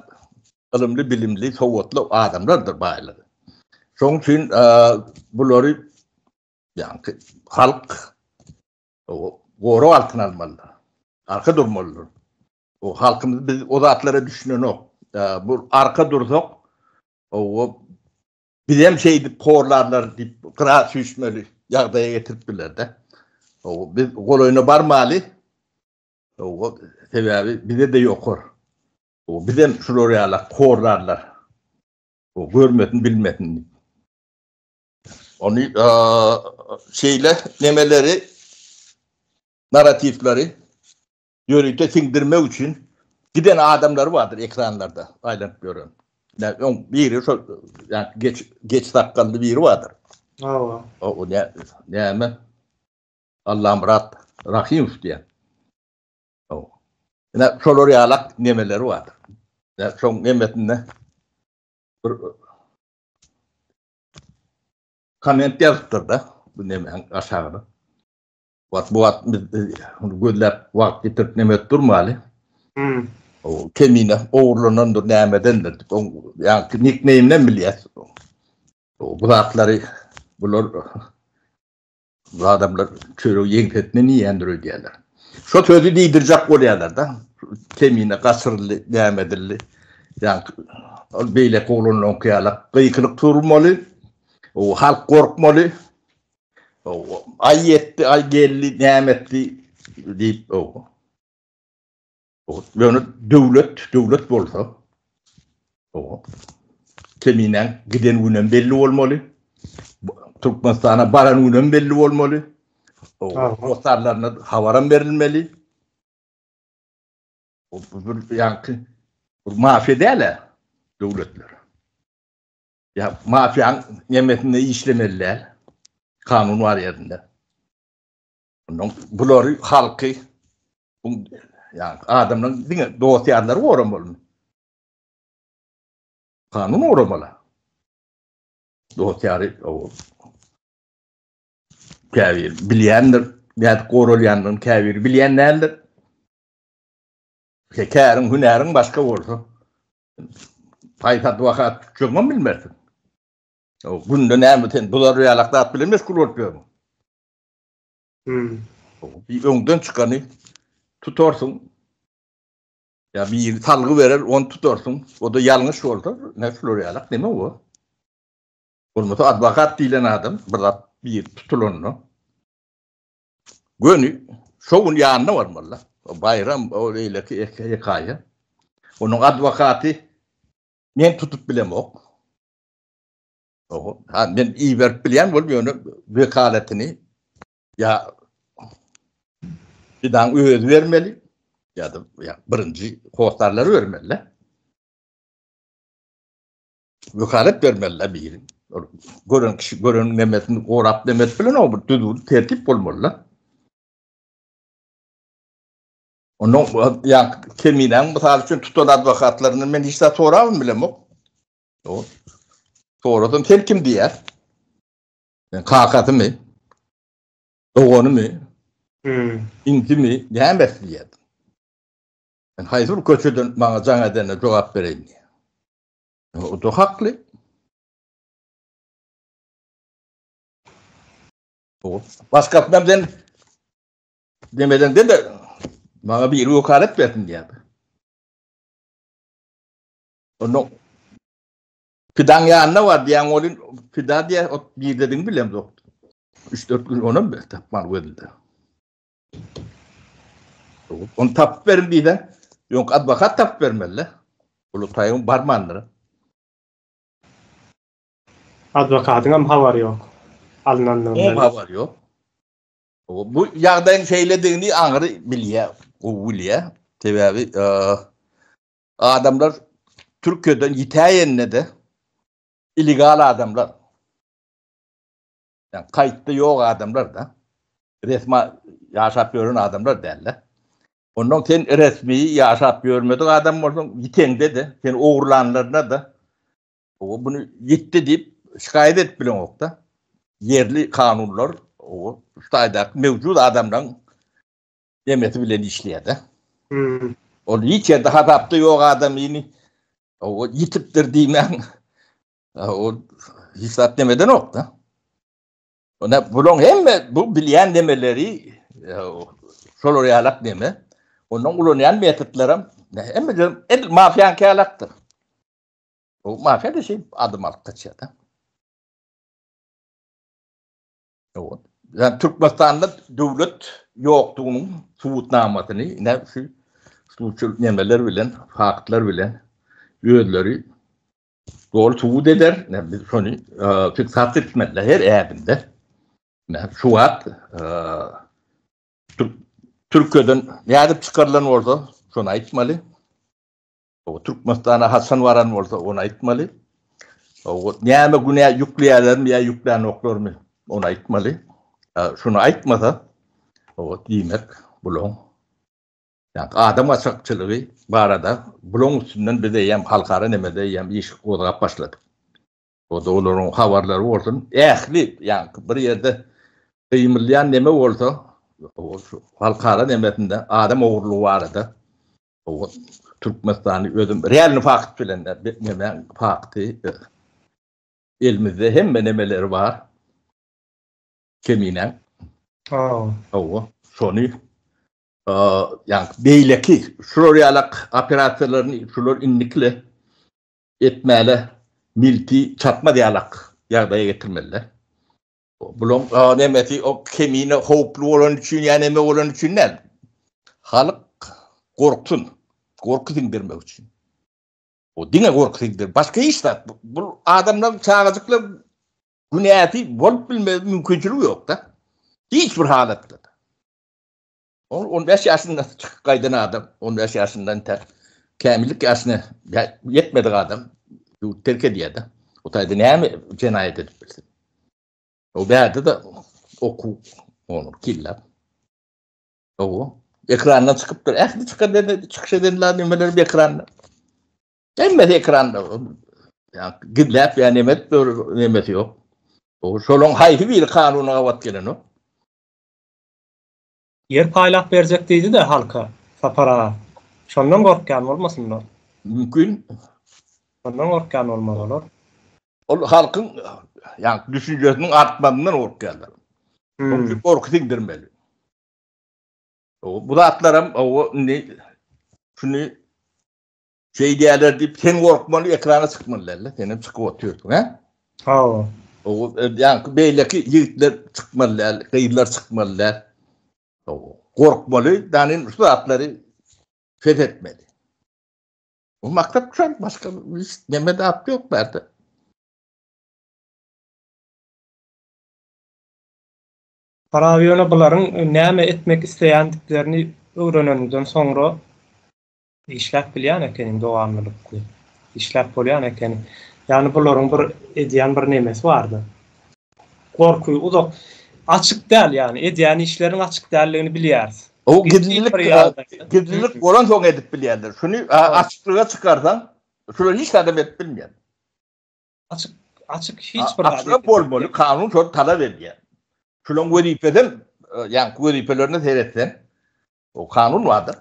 ylymly, bilimli, sowatly adamlardyr baýlygy. Şonuň üçin bulary Ýaňky halk gorag altyna almalydyr. Arka durmalydyr. O halkymyz biz o zatlara düşünenok. Bu arka dursak, o bizem şeýdip horlarlar diýip gyra süýşmeli ýagdaýa getirip biler-de. O biz golaýyna barmaly. O sebäbi bize-de ýokar. O bizem şular ýaly horlarlar. O görmesin, bilmesin diýip. Ony şeýle nemeleri narratiwleri ýörite siňdirmek üçin giden adamlary bardyr ekranlarda aýlanyp ýören. Ýa öň biri şol ýa geç geç sakgally biri bardyr. Hawa. O ne näme? Allamyrat Rahimow diýen. O. Ine şolar ýalak nemeleri bardyr. Ýa şoň nemesinde bir Komment ýazypdyr-da bu nemäň aşagyna. Wagt bu wagt biz gözläp wagt ýitirip neme edip durmaly. Hmm. O kemine ogurlanandyr nämedendir diýip, oň ýaňky nikneýminden bilýäs. O bu zatlary bular Bu adamlar çöregi ýeňsesine iýendir öýdýärler. Şo sözi diýdirjek bolýarlar-da. Kemine gaçyryldy, näme edildi. Ýaňky ol beýleki oglanlaryňky ýaly gykylyk turmaly. O halk gorkmaly. Aý ýetdi, aý geldi, näme etdi diýip, Ýöne döwlet, döwlet bolsa, Keminäň giden günem belli bolmaly. Türkmenistana baran günem belli bolmaly. Hossarlaryna habaram berilmeli. Bu bir ýaňky bir mafiýa däl-ä döwletler. Ýa mafiýaň nemesinde işlemeli däl. Kanun bar ýerinde. Ondan bulary halky bu ýa adamlaryň diňe dost ýarlary goramalymy? Kanun goramaly. Dost ýary o käbir bilýändir, nädip goralýandygyny käbiri bilýän däldir. Käriň, hünäriň başga bolsa, haýsy adwokat tutjagyňam bilmersiň. O günde näme sen bular ýalak zat bilen meşgul bolup ýörüň. Hmm. Bir öňden çykany tutarsyň. Ýa biri salgy berer, ony tutarsyň. O-da ýalňyş bolsa, ne şular ýalak neme o? Bolmasa adwokat diýlen adam bir zat bir tutulanda Göni şo gün ýanyna barmaly-da. O Baýram, o beýleki hekaýa. Onuň adwokaty men tutup bilemok. Oho, ha men iberip bilýän bolup ýöne wekaletini ýa Fidan özi bermeli ýa-da ýa birinji hossarlary bermeli-de. Wekalet bermeli-de biri. Ol gören kişi gören nemesini gorap nemesi bilen o bir düzgün tertip bolmaly-da. Ondan ýa Keminäň mysal üçin tutan adwokatlaryndan men hiç zat sorabam bilemok. O sorasam sen kim diýer? Men kakasymy? Doganymy? Hmm. Inisimi? Nämesi diýer. Men haýsy bir köçeden maňa jaň edene jogap bereýin diýer. O da hakly. Başgasyndan sen demeden de maňa biri wekalet bersin diýýär. Onda Fidan ýanyna bar diýen welin Fida diýär, o nirdedigini bilemzok. 3-4 gün onam bir tapman gözünde. Onu tapyp berin diýse, ýok adwokat tapyp bermeli. Ulu taýyn barmandyr. Adwokatyň hem habary ýok. Alynandygyndan. Oň habary ýok. Bu ýagdaýyň şeýledigini aňry bilýär, gowy bilýär. Sebäbi adamlar Türkiýeden ýitäýende-de illegal adamlar. Ýani kaýtda ýok adamlar-da. Resmi ýaşap ýören adamlar däl-de. Ondan sen resmi ýaşap ýörmedik adam bolsaň, ýiteňde-de, seni ogurlanlaryna-da o buny ýitdi diýip şikaýat edip bileňok-da. Ýerli kanunlar o şu taýdaky mewjud adamlaryň demesi bilen işleýär-de. Hmm. Ol hiç ýerde hasapda ýok adamyny o ýitipdir diýmäň. O hiç zat demedenok-da. Ona bulaň hemme bu bilýän demeleri şolar ýalak deme. Ondan ulanýan metodlaram hemme edil mafiýaňky ýalakdyr. O mafiýa da şey adım alyp gaçýar-da. Yani Türkmenistanda döwlet ýokdugynyň subutnamasyny ine şu şu nemeler bilen, faktlar bilen özleri doly subut eder. Ne biz şony fiksasiýa etmeliler her ädimde. Ne şu wagt Türkiýeden nädip çykarylan bolsa, şony aýtmaly. O Türkmenistana haçan baran bolsa, ony aýtmaly. O näme günä ýükleýärlermi ýa ýüklänoklarmy, ony aýtmaly. Şuny aýtmasa, o diýmek bulaň ýa adam gaçakçylygy barada bulaň üstünden biz eýýäm halkara nemede eýýäm iş gozgap başladyk. O da olaryň habarlary bolsun. Ähli, ýa bir ýerde gymylýan neme bolsa, o halkara nemesinde adam ogurlygy barada O Türkmenistany özüm realny fakt bilen neme fakty elimizde hemme nemeleri bar. Kemine. Hawa. Şony ýa beýleki şular ýalak operasiýalaryny şular indikle etmäle milti çatmaz ýalak ýagdaýa getirmeliler. Bulaň nemesi o kemine howply bolany üçin ýa neme bolany üçin däl. Halk gorksun. Gorky siňdirmek üçin. O diňe gorky siňdir. Başga hiç zat. Bu adamlar çagajyklar günäsi bolup bilmez mümkinçiligi ýok-da. Hiç bir halatda. Ol 15 ýaşynda çykyp gaýdan adam, 15 ýaşyndan tä kämillik ýaşyna ýetmedik adam ýurt terk edýär-de. O taýda näme jenaýat edip bilsin? O bärde-de okuw onur killap. Owo. Ekrandan çykypdyr. Ähli çykan çykyş edenler nimeler bir ekranda. Hemmesi ekranda. Ýa gizläp ýa neme edip nemesi ýok. O şolaň haýsy biri kanuna gabat gelenok. Ýer paýlap berjek diýdi-de halka, Sapar aga. Şondan gorkýan bolmasynlar. Mümkin. Şondan gorkýan bolmaly olar. Ol halkyň ýa düşünjesiniň artmagyndan gorkýarlar. Onuň üçin gorky siňdirmeli. Bu zatlaram indi şuny Şeýdýärler diýip, sen gorkmaly, ekrana çykmaly däl-de, sen hem çykyp otyrsyň, hä? Hawa. O, ýaňky beýleki ýigitler çykmaly däl, gyzlar çykmaly däl. Hawa. Gorkmaly, ýagny şu zatlary pes etmeli. Bu maksat şol, başga hiç neme zat ýok bärde. Faraby ýöne bularyň näme etmek isleýändiklerini öwreneninden soňra Işläp bilýän ekeniň dowamlylykly. Işläp bolýan ekeni. Ýagny bularyň bir edýän bir nemesi bardy. Gorky uzak açyk däl ýagny edýän işleriniň açyk däldigini bilýäris. O gizlilik gizlilik bolansoň edip bilýärler. Şuny açyklyga çykarsaň, şular hiç zadam edip bilmeýär. Açyk açyk hiç bir zat. Açyk bolmaly, kanun şony talap edýär. Şulaň wezipesem, ýaňky wezipelerine seretseň, O kanun bardyr.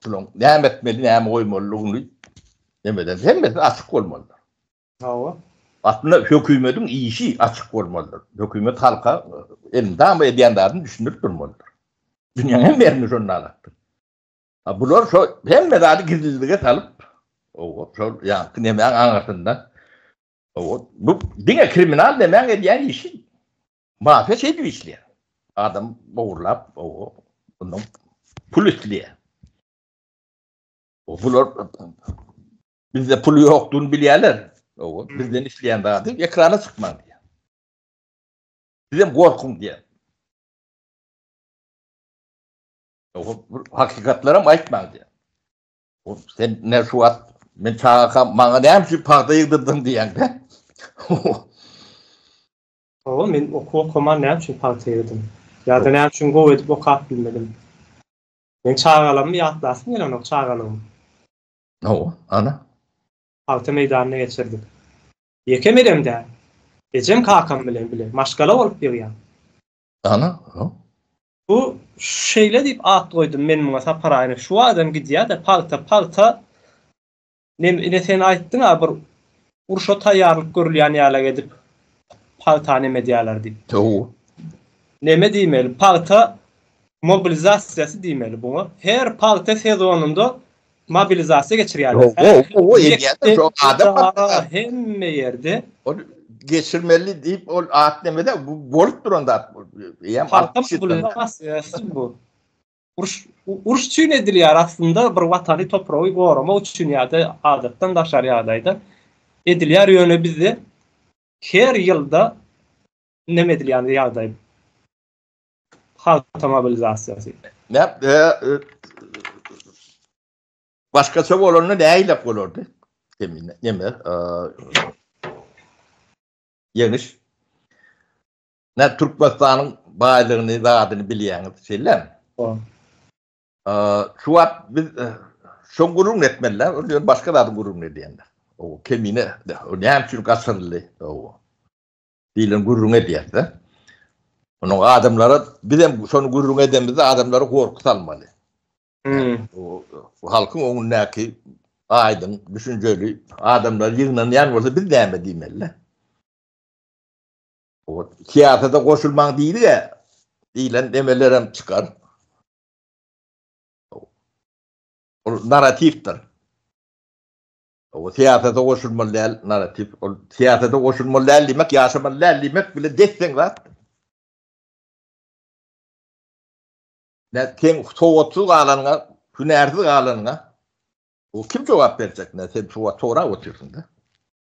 Şulaň näme etmeli, näme goýmalydygyny nemeden hemmesi açyk bolmalydyr. Hawa. Aslynda hökümetiň işi açyk bolmalydyr. Hökümet halka elmydama edýän zadyny düşündirip durmalydyr. Dünýäň hemme ýerinde şonda alatdyr. A bular şo hemme zady gizlilige salyp, o şol ýaňky nemäň aňyrsynda o bu diňe kriminal nemäň edýän işi. Mafiýa şeýdip işleýär. Adam ogurlap, ondan pul isleýär. Bular bizde pul ýokdugyny bilýärler. Owa, bizden isleýän zady ekrana çykmaň diýýär. Sizem gorkuň diýýär. Owa, hakykatlaram aýtmaň diýýär. Sen ne şu wagt men çagakam maňa näme üçin pagta ýygdyrdyň diýýäň-de. Hawa, men okuw okaman näme üçin pagta ýygdym? Ýa-da näme üçin gowy edip okap bilmedim? Meň çagalygymy ýatlasym gelenok, çagalygym. Hawa, ana. Pagta meýdanynda geçirdik. Ýeke menem däl. Ejem kakam bilen bile, maşgala bolup ýygýan. Ana, ha. Bu şeýle diýip at goýdum men muňa Sapar aga, ine şu adam gidýär-de pagta, pagta Nem ine sen aýtdyň-a bir urşa taýýarlyk görülýän ýalak edip pagta neme edýärler diýip. Hawa. Neme diýmeli? Pagta mobilizasiýasy diýmeli buňa. Her pagta sezonynda mobilizasiýa geçirýärler. Hawa, hawa, edýärler şo adam barada. Hemme ýerde. Ol geçirmeli diýip ol at nemede bu bolup duran zat. Eýýäm pagta mobilizasiýasy bu. Uruş uruş üçin edilýär aslynda bir watany topragy goramak üçin ýa-da adatdan daşary ýagdaýda edilýär ýöne bizde her ýylda neme edilýän ýagdaý halk mobilizasiýasy. Näp e, e, başgaça bolanda nähilek bolardy? Kemine neme e, ýeňiş. Nä Türkmenistanyň baýlygyny, zadyny bilýäňiz, şeýlemi? Şu wagt biz şoň gürrüňini etmeli-dä, ol ýöne başga zadyň gürrüňini edýändir. O kemine, o näme üçin gaçyryldy, o diýlen gürrüňi edýär-de. Onuň adamlara bizem şony gürrüň edemizde adamlara gorky salmaly. O halkyň öňündäki aýdyň, düşünjeli adamlar ýygnanýan bolsa biz näme diýmeli-dä? Syýasata goşulmaň diýdi-ä diýlen demelerem çykar. Ol narratiwdir. O syýasata goşulmaly däl narratiw. Ol syýasata goşulmaly däl diýmek, ýaşamaly däl diýmek bile des-deň zatdyr. Ne sen sowatsyz galanyňa, hünärsiz galanyňa o kim jogap berjek? Ne sen sowat sorap otyrsyň-da.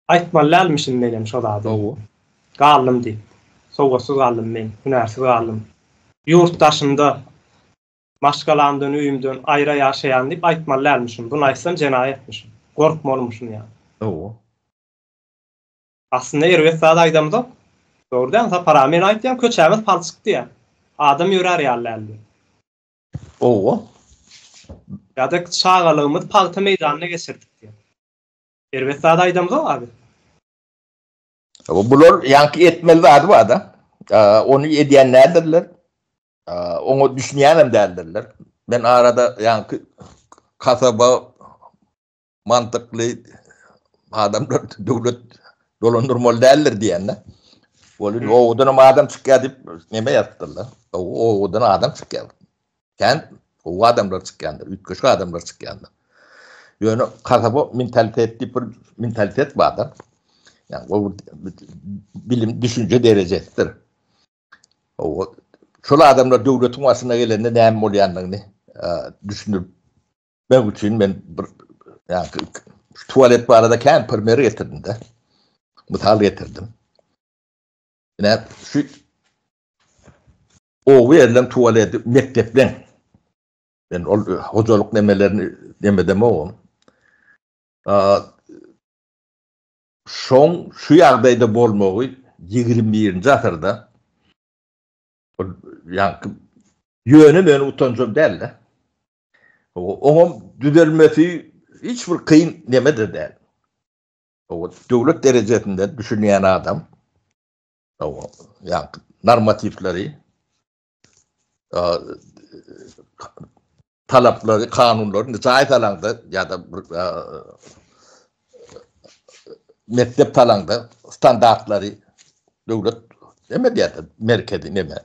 Aýtmaly dälmişim menem şo zady. Hawa. Galdym diýip. Sowatsyz galdym men, hünärsiz galdym. Ýurt daşynda, maşgalamdan, öýümden aýra ýaşaýan diýip aýtmaly dälmişim. Buny aýtsam jenaýatmyşym. Gorkmalymyşym ýa. Hawa. Aslynda erbet zat aýdamzok. Dogry däl Sapar aga men aýtýan köçämiz palçyk diýýän. Adam ýörär ýaly däl diýip. Owa. Ýa-da çagalygymyzy pagta meýdanynda geçirdik diýýän. Erbet zat aýdamzok abi. Hawa bular ýaňky etmeli zady barda. Ony edýän däldirler. Oňa düşünýänem däldirler. Men arada ýaňky kasaba mantykly adamlar döwlet dolandyrmaly däldir diýende. Ol indi owadan hem adam çykýar diýip neme ýazypdyrlar. Owadan adam çykýar. Kän gowy adamlar çykýandyr, üýtgeşik adamlar çykýandyr. Ýöne kasaba mentalitet diýip bir mentalitet bardyr. Ýani o bilim düşünje derejesidir. O şol adamlar döwletiň başyna gelende näme bolýandygyny düşündirip Men üçin men bir ýa tualet barada kän primer getirdim-de. Mysal getirdim. Ine şu oba ýerleň tualeti mekdepleň. Men ol hojalyk nemelerini nemedemogum. Şoň şu ýagdaýda bolmagy 21-nji asyrda ol ýaňky ýöne-möne utanjam däl-de. Oňam düzelmesi hiç bir kyn neme-de däl. Döwlet derejesinde düşünýän adam ýa normatiwleri talaplary, kanunlary jaý salaňda ýa-da bir mekdep salaňda standartlary döwlet neme diýýär, merkezi neme.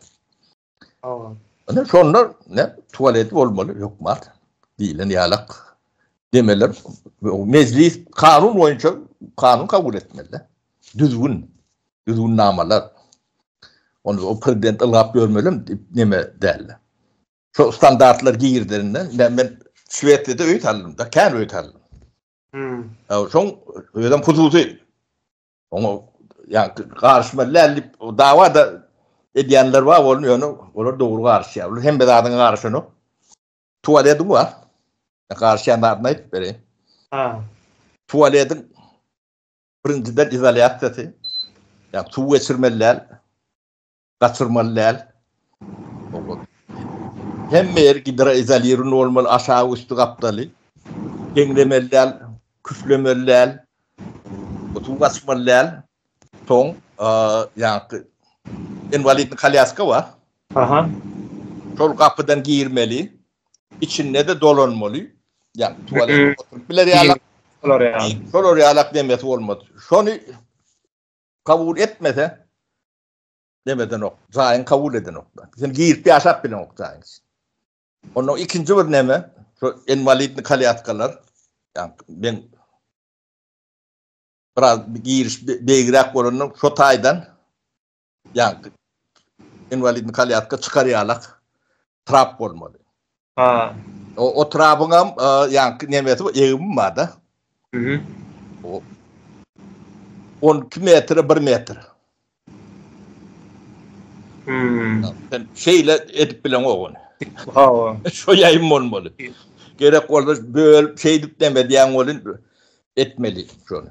Hawa. Ine şonda ne tualet bolmaly hökman diýlen ýalak demeler mejlis kanun boýunça kanun kabul etmeli. Düzgün, düzgünnamalar. Ony o prezident ylgap ýörmelem neme däl. Şo standartlar girizilende men, men Şwesiýada öý saldym da, kän öý saldym. Hmm. Şoň özem hususy Oňa ýa garyşmaly däl diýip dawa da edýänler bar bolun ýöne olar dogry garyşýar. Olar hemme zadyňa garyşanok. Tualetiň bar. Garyşýan zadyny aýdyp bereýin. Ha. Tualetiň birinjiden izolýasiýasy. Ýa suw geçirmeli däl. Gaçyrmaly däl. Hemme ýeri gidroizolirowany bolmaly, aşagy, üsti, gapdaly. Deňlemeli däl, küflemeli däl. Suw gaçmaly däl. Soň, ýaňky inwalidny kolýaska bar. Aha. Şol gapydan girmeli. Içinde-de dolanmaly. Ýa tualet oturyp biler ýalak. Şolar ýaly. Şolar ýalak demesi bolmaly. Şony kabul etmese, Neme edenok, jaýyň kabul edenok. Sen girip ýaşap bileňok jaýyň içinde. Ondan ikinji bir neme, şu inwalidni kolýaskalar, ýa men biraz giriş beýigräk bolandan şo taýdan ýa inwalidni kolýaska çykar ýalak trap bolmaly. Ha. O, o trabyňam ýaňky nemesi egimi bar-da. Mhm. O 12 metre 1 metr. Hmm. Sen şeýle edip bileňok ony. Hawa. Şo ýaýym bolmaly. Gerek bolsa bölüp şeýdip neme edýäň welin etmeli şony.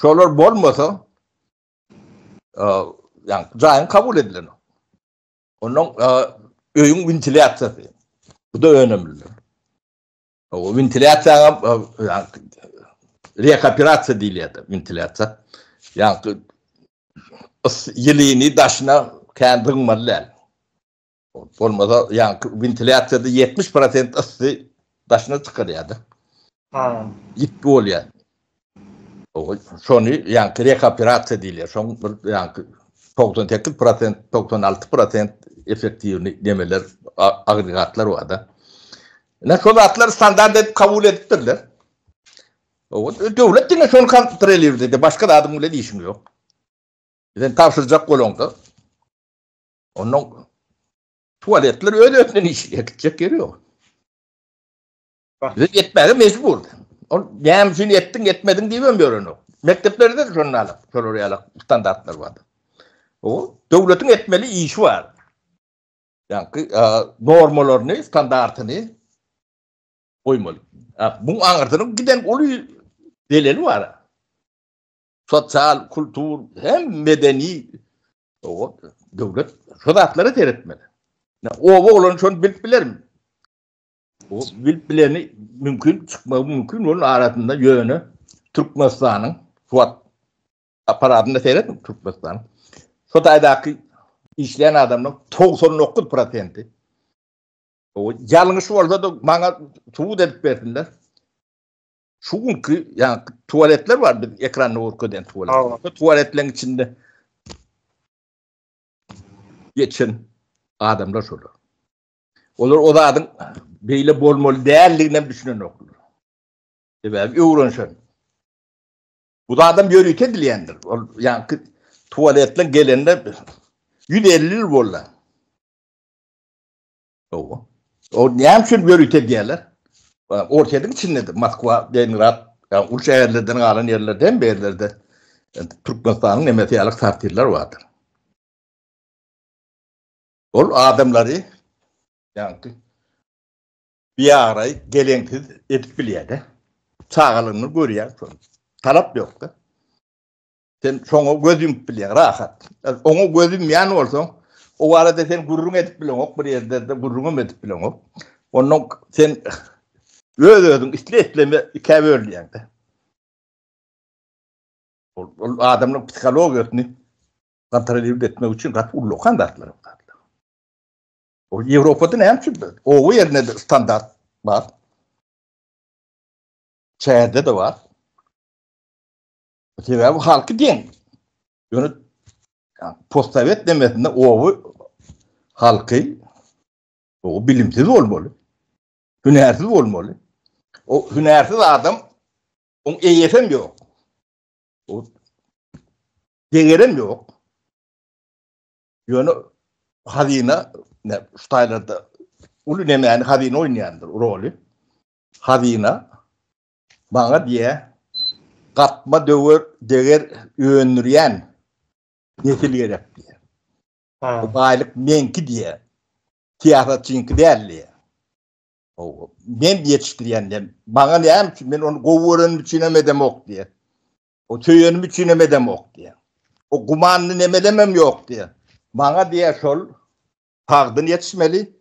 Şolar bolmasa, ýa jaýyň kabul edilenok. Ondan öýüň wentilýasiýasy. Bu da önemlidir. O wentilýasiýa rekoperasiýa diýilýär wentilýasiýa. Ýa ýylyny daşyna kän zyňmaly däl. Bolmasa ýa wentilýasiýada 70% yssy daşyna çykarýar-da. Ha. Ýitgi bolýar. Şony ýaňky rekoperasiýa diýilýär. Şoň bir ýaňky 98 prosent, 96 prosent effektiwni nemeler, agregatlar bar-da. Ine şol zatlar standart edip kabul edipdirler. Döwlet diňe şony kontrolirdi edýär. Başga zadyň bilen işiň ýok. Sen tabşyrjak bolaňda ondan. Tualetler öz-özünden işleýär, gitjek ýeri ýok. Bize etmäge mejbur. Ol näme üçin etdiň, etmediň diýibem ýörenok. Mekdeplerde de şonda alyp, şolar ýaly standartlar bar. O döwletiň etmeli işi bar. Ýagny normalaryny, standartyny goýmaly. Bu aňyrsynyň giden uly zeleli bar. Sosial, kultur, hem medeni o döwlet şu zatlara seretmeli. Oba bolan şony bilip bilerin. O bilip bileni mümkin çykmagy mümkin onun arasynda ýöne Türkmenistanyň suwat apparatynda seret Türkmenistan. Şu taýdaky işleýän adamlaryň 99 prosenti o ýalňyş bolsa da maňa subut edip bersinler. Şu günki ýa tualetler bar biz ekranda görkezýän tualet. Bu tualetleriň içinde geçen adamlar şolar. Olar o zadyň beýle bolmaly däldigine hem düşünenoklar. Sebäbi öwrenşen. Bu zadam ýörite edilýändir. Ol ýaňky tualetler gelende 150 ýyl boldy. Owa. O näme üçin ýörite edýärler? Orsýetiň içinde-de Moskwa, Leningrad, ýa uly şäherlerden galan ýerlerde hem ýerlerde Türkmenistanyň nemesi ýaly sortirler bardyr. Ol adamlary ýaňky biabraý, geleňsiz edip bilýär-de. Çagalygyny görýär şol. Talap ýok-da. Sen şoňa göz ýumup bilýäň, rahat. Oňa göz ýumýan bolsaň, o barada sen gürrüň edip bileňok, bir ýerde-de gürrüňem edip bileňok. Ondan sen öz-özüň isle-isleme ikä bölünýäň-de. Ol, ol adamlaryň psihologiýasyny kontrolirowat etmek üçin gaty ullakan zatlar bu zatlar. O Ýewropada näme üçin oba ýerinde standart bar. Şäherde-de bar. Sebäbi halky deň. Ýöne postsowet demesinde oba halky o bilimsiz bolmaly. Hünärsiz bolmaly. O hünärsiz adam oň eýesem ýok. O degerem ýok. Ýöne hazyna şu taýlarda uly nemäni hazyna oýnaýandyr roly. Hazyna Maňa diýýä, gatma döwer, deger öndürýän nesil gerek diýýä. Bu baýlyk meňki diýýä. Syýasatçyňky däl diýýä. Hawa, men ýetişdirýän diýýä. Maňa näme üçin, men ony gowy görenim üçin hem edemok diýýä. O söýenim üçin hem edemok diýýä. O gümanly nemelemem ýok diýýä. Maňa diýýä şol sagdyn ýetişmeli,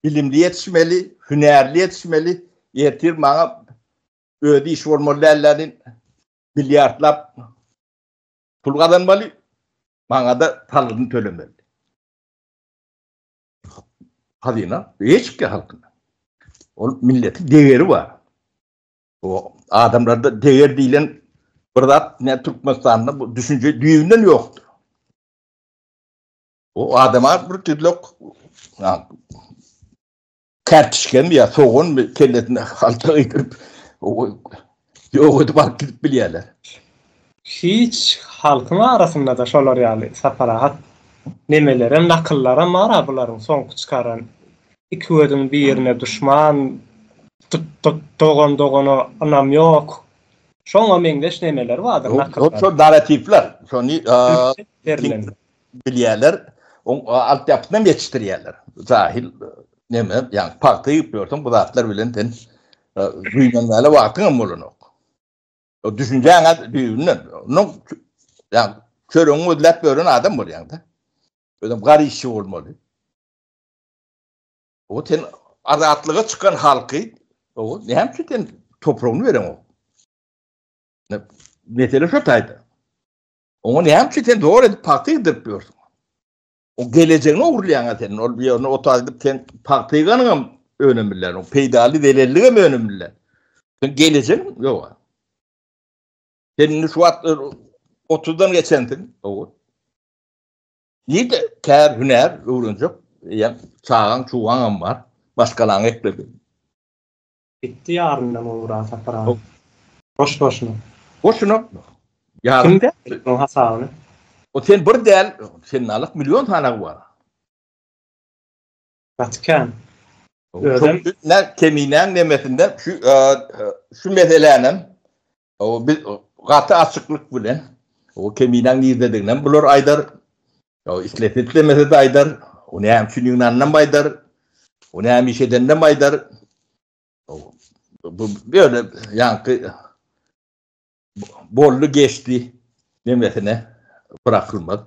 bilimli ýetişmeli, hünärli ýetişmeli, ertir maňa özi iş bolmaly dälläni milliardlap pul gazanmaly, maňa-da salgydyny tölemeli. Hazyna eýe çykýar halkyna. Ol milletiň degeri bar. O adamlarda deger diýlen bir zat ne Türkmenistanda bu düşünje düýbünden ýokdur. O adama bir tüzlek kartişkemi ýa soganmy kellesine halta geýdirip ýok edip alyp gidip bilýärler. Hiç halkyň arasynda-da şolar ýaly saparahat nemelerem, nakyllaram bar-a bularyň soňky çykaran iki gözüň birine duşman, dogan dogana ynam ýok. Şoňa meňzeş nemeler bardyr nakyllar. Şol narratiwler, şony bilýärler, oň altyapysynam ýetişdirýärler. Jahil neme, ýagny pagta ýygyp ýörseň bu zatlar bilen sen güýmenmäle wagtyňam bolanok. O düşünjäň düýbünden. Onuň ýagny çöregiňi gözläp ýören adam bolýaň-da. Özem gar işçi bolmaly. O sen azatlyga çykan halky, o näme üçin sen topragyny bereňok? Mesele şo taýda. Oňa näme üçin sen zor edip pagta ýygdyryp ýörsüň? O gelejegini ogurlaýaň sen. Ol bir ýerine ot aýdyp sen pagta ýyganyňam önem bilen, o peýdaly zelelligem önem bilen. Sen gelejegiň ýok. Sen indi şu wagt 30-dan geçensiň. O. Nirde kär, hünär öwrenjek? Ýa çagaň, çugaňam bar. Maşgalaňy ekledi. Gitdi ýaryndan ugra Sapar aga. Boş boşuna. Boşuna. Ýarym. Kim oň hasabyny? O sen bir däl, sen nalyk million sanagy bar. Gaty kän. Özem ne Keminäň nemesinde şu şu meselänem o biz gaty açyklyk bilen o Keminäň nirdediginem bular aýdar. O islese islemese de aýdar. O näme üçin ýygnanynam aýdar. O näme iş edeninem aýdar. Bu böyle ýaňky boldy geçdi demesine bırakylmaz.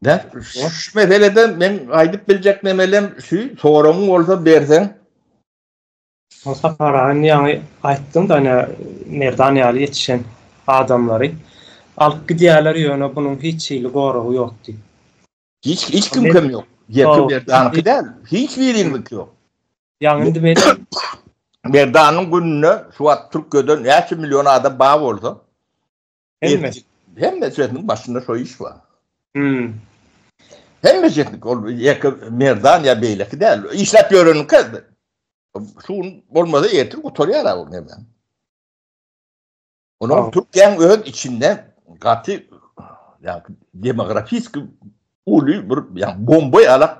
Ne? Şu meselede men aýdyp biljek nemelem şu soragyň bolsa berseň. Sapar aga indi ýaňy aýtdyň-da ine Merdan ýaly ýetişen adamlary alyp gidýärler ýöne bunuň hiç hili goragy ýok diýip. Hiç hiç kim kem ýok. Ýeke Merdanyňky däl. Hiç biriňiňki ýok. Ýaňy indi men Merdanyň gününde şu wagt Türkiýede näçe million adam bar bolsa Hemmesi. Hemmesiniň başynda şo iş bar. Hmm. Hemmesiniň ol ýeke Merdan ýa beýleki däl. Işläp ýöreniňki şu gün bolmasa ertir gutarýar o näme. Onuň Türkiýäniň öz içinde gaty ýa demografik uly bir ýa bomba ýalak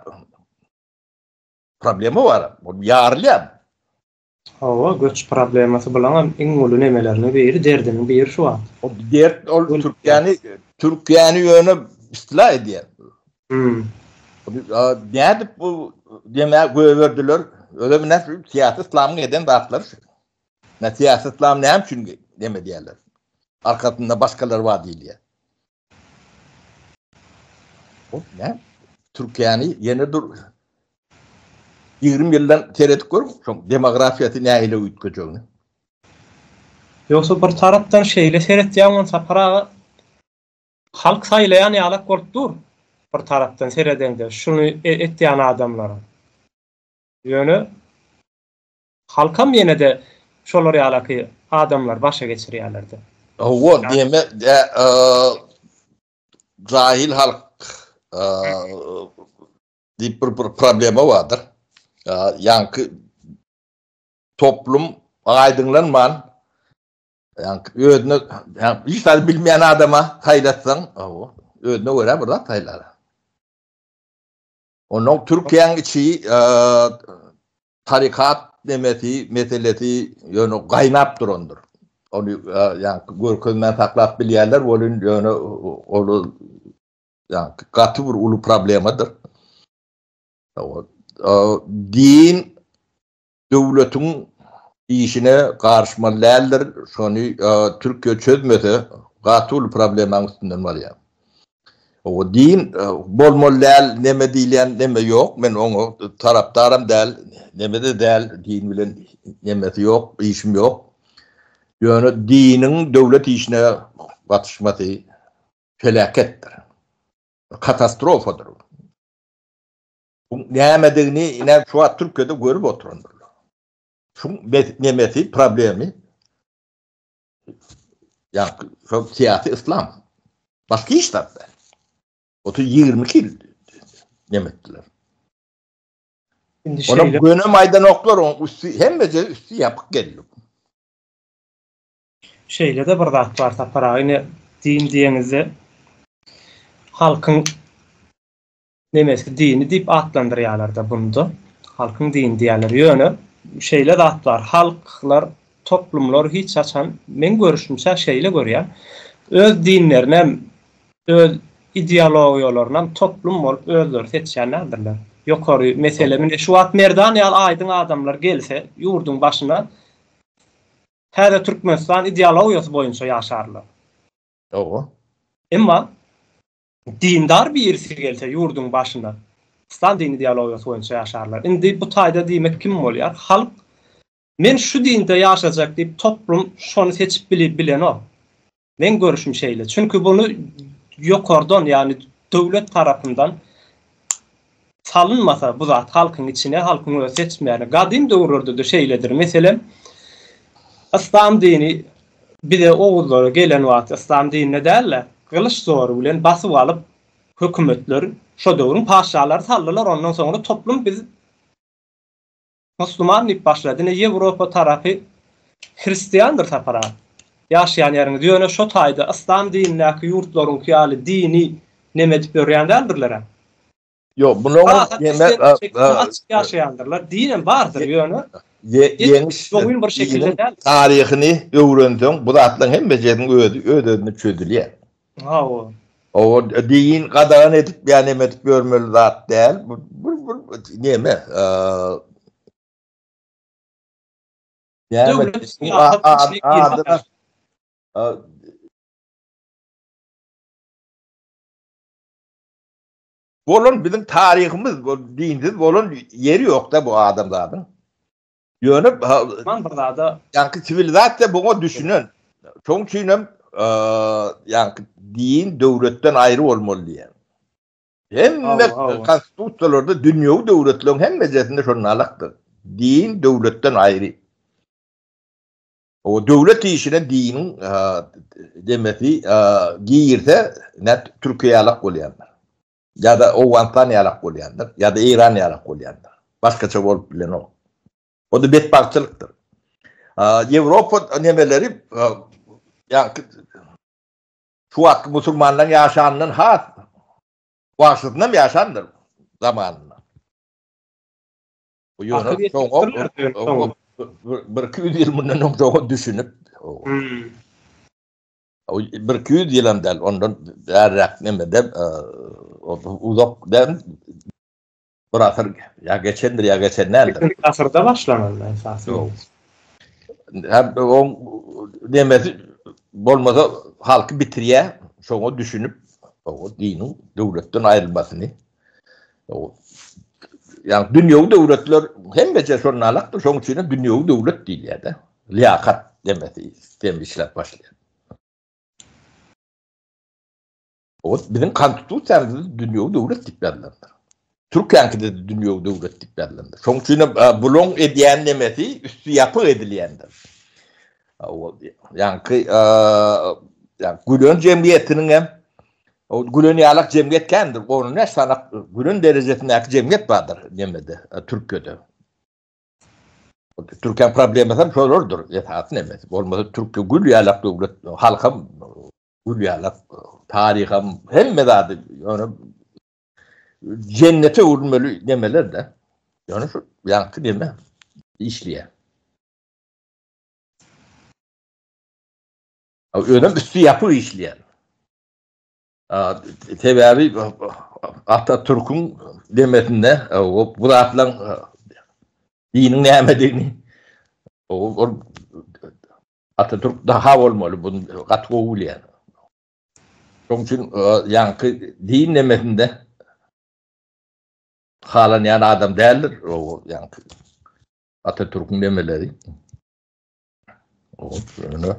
problema bar. Ol ýarylýar. Hawa, göç problemasy bulaňam iň uly nemeleriniň biri, derdiniň biri şu wagt. O dert ol Türkiýäni Türkiýäni ýöne istila edýär. Hmm. Nädip bu demä goýberdiler? Özem ine şu syýasy islamyň eden zatlary şu. Ne syýasy islam näme üçin neme diýerler? Arkasynda başgalar bar diýilýär. O ne? Türkiýäni ýene dur 20 ýyldan seredip gör, şoň demografiýasy nähili üýtgejegini. Ýogsa bir tarapdan şeýle seretýäň ony Sapar aga, halk saýlaýan ýalak bolup dur. Bir tarapdan seredeňde şuny e, etýän adamlara. Ýöne Halkam ýene-de şolar ýalaky adamlar başa geçirýärlerdi. Hawa, diýme, jahil halk diýip bir bir problema bardyr. Ýaňky toplum aýdyňlanman, ýaňky özüne hiç zat bilmeýän adama saýlatsaň, hawa, özüne görä bir zat saýlar. Onnoň Türkiýäň içi tarykat nemesi, meselesi ýöne gaýnap durandyr. Ony ýaňky görkezmän saklap bilýärler welin ýöne ol ýaňky gaty bir uly problemadyr. Din döwletiň işine garyşmaly däldir. Şony Türkiýe çözmese gaty uly problemaň üstünden barýar. O din bolmaly däl neme diýilýän neme ýok. Men oňa tarapdaram däl, neme-de däl, din bilen nemesi ýok, işim ýok. Ýöne diniň döwlet işine gatyşmasy peläketdir. Katastrofadyr. Bu nämedigini ine şu wagt Türkiýede görüp oturandyrlar. Şu nemesi, problemi ýa şo syýasy islam. Başga hiç zat däl. Otu 22 ýyl neme etdiler. Indi Ona şeýle gönem aýdanoklar, oň üsti hemmeje üsti ýapyk geldi. Şeýle-de bir zat bar Sapar aga, ine din diýeňizde halkyň Nemesi dini diýip atlandyrýarlarda bunda. Halkyň dini diýýärler. Ýöne şeýle zat bar, halklar, toplumlar hiç haçan, meň görüşimçä şeýle görýän, öz dinlerinem, öz ideologiýalarynam toplum bolup özleri seçýän däldirler. Ýokary mesele mine şu wagt Merdan ýaly aýdyň adamlar gelse ýurduň başyna täze Türkmenistan ideologiýasy boýunça ýaşarlar. Hawa. Emma Dindar birisi gelse ýurduň başyna, yslam dini ideologiýasy boýunça ýaşarlar. Indi bu taýda diýmek kim bolýar? Halk men şu dinde ýaşajak diýip toplum şony seçip bilenok. Meň görüşim şeýle. Çünki buny ýokardan ýagny döwlet tarapyndan salynmasa bu zat halkyň içine halkyň özi seçmeýär. Gadym döwürlerde-de şeýledir. Meselem, yslam dini bize oguzlara gelen wagty yslam dinine däl-de, gylyç zory bilen basyp alyp hökümetler şo döwrüň patyşalary saldylar. Ondan soňra toplum biz Musliman diýip başlady. Ine Ýewropa tarapy hristiandyr Sapar aga. Ýaşaýan ýeriňiz. Ýöne şo taýda yslam dinindäki ýurtlaryňky ýaly dini. Neme edip ýörýän däldirler-ä. Ýok, bular neme açyk ýaşaýandyrlar. Dinem bardyr ýöne. Ýeňiş dogry bir şekilde däl. Taryhyny öwrenseň bu zatlaryň hemmejesiniň özi öz-özüne çözülýär. Hawa. O din gadagan edip ýa neme edip ýörmeli zat däl. Bu bu neme? Döwlet syýasat Bolan biziň taryhymyz, bu dinsiz bolan ýeri ýokda bu adamzadyň. Ýöne Man bir zada ýaňky siwilizasiýa buňa düşünen. Şoň üçin hem ýaňky din döwletden aýry bolmaly diýen. Hemme konstitusiýalarda dünýewi döwletleriň hemmejesinde şonda alakdyr. Din döwletden aýry. O döwlet işine diniň demesi girse, ne Türkiýe ýalak bolýandyr. Ýa-da Owganystan ýalak bolýandyr, ýa-da Eýran ýalak bolýandyr. Başgaça bolup bilenok. O-da betbagtçylykdyr. Ýewropa nemeleri ýa şu wagtky musulmanlaryň ýaşanyndan has wagşysynam ýaşandyr zamanynda. Bu ýöne soňa 1-200 ýyl mundan öň soňa düşünip, hmm. 1-200 ýylam däl, ondan bärräk nemede uzak däl, bir asyr ýa geçendir ýa geçen däldir. Ikinji asyrda başlananda esasy. Hem oň nemesi bolmasa halky bitirýär, şoňa düşünip, o diniň döwletden aýrylmasyny Ýagny dünýewi döwletler hemmeje şondan alakdyr, şonuň üçin hem dünýewi döwlet diýilýär-de. Liýakat demesi sistema işläp başlaýar. O biziň konstitusiýamyzda dünýewi döwlet diýip ýazylandyr. Türkiýäňkide de dünýewi döwlet diýip ýazylandyr. Şonuň üçin hem bulaň edýän nemesi üsti ýapyk edilýändir. Ýaňky Gülen jemgyýetiniň hem O Gülen ýalak jemgyýet kändir. Onun näçe sany Gülen derejesindäki jemgyýet bardyr nemede, Türkiýede. Türkiýäň problemasy hem şolardyr, esasy nemesi. Bolmasa Türkiýe gül ýalak döwlet, halkam gül ýalak, taryham hemme zady ýöne jennete öwrülmeli nemeler-de. Ýöne şu ýaňky neme işleýär. Özem üsti ýapyk işleýär. Sebäbi Atatürküň demesinde bu zatlaryň diniň nämedigini ol Atatürk daha bolmaly bunu gaty gowy bilýär. Şonuň üçin ýaňky din demesinde halanýan adam däldir o ýaňky Atatürküň demeleri. Ýöne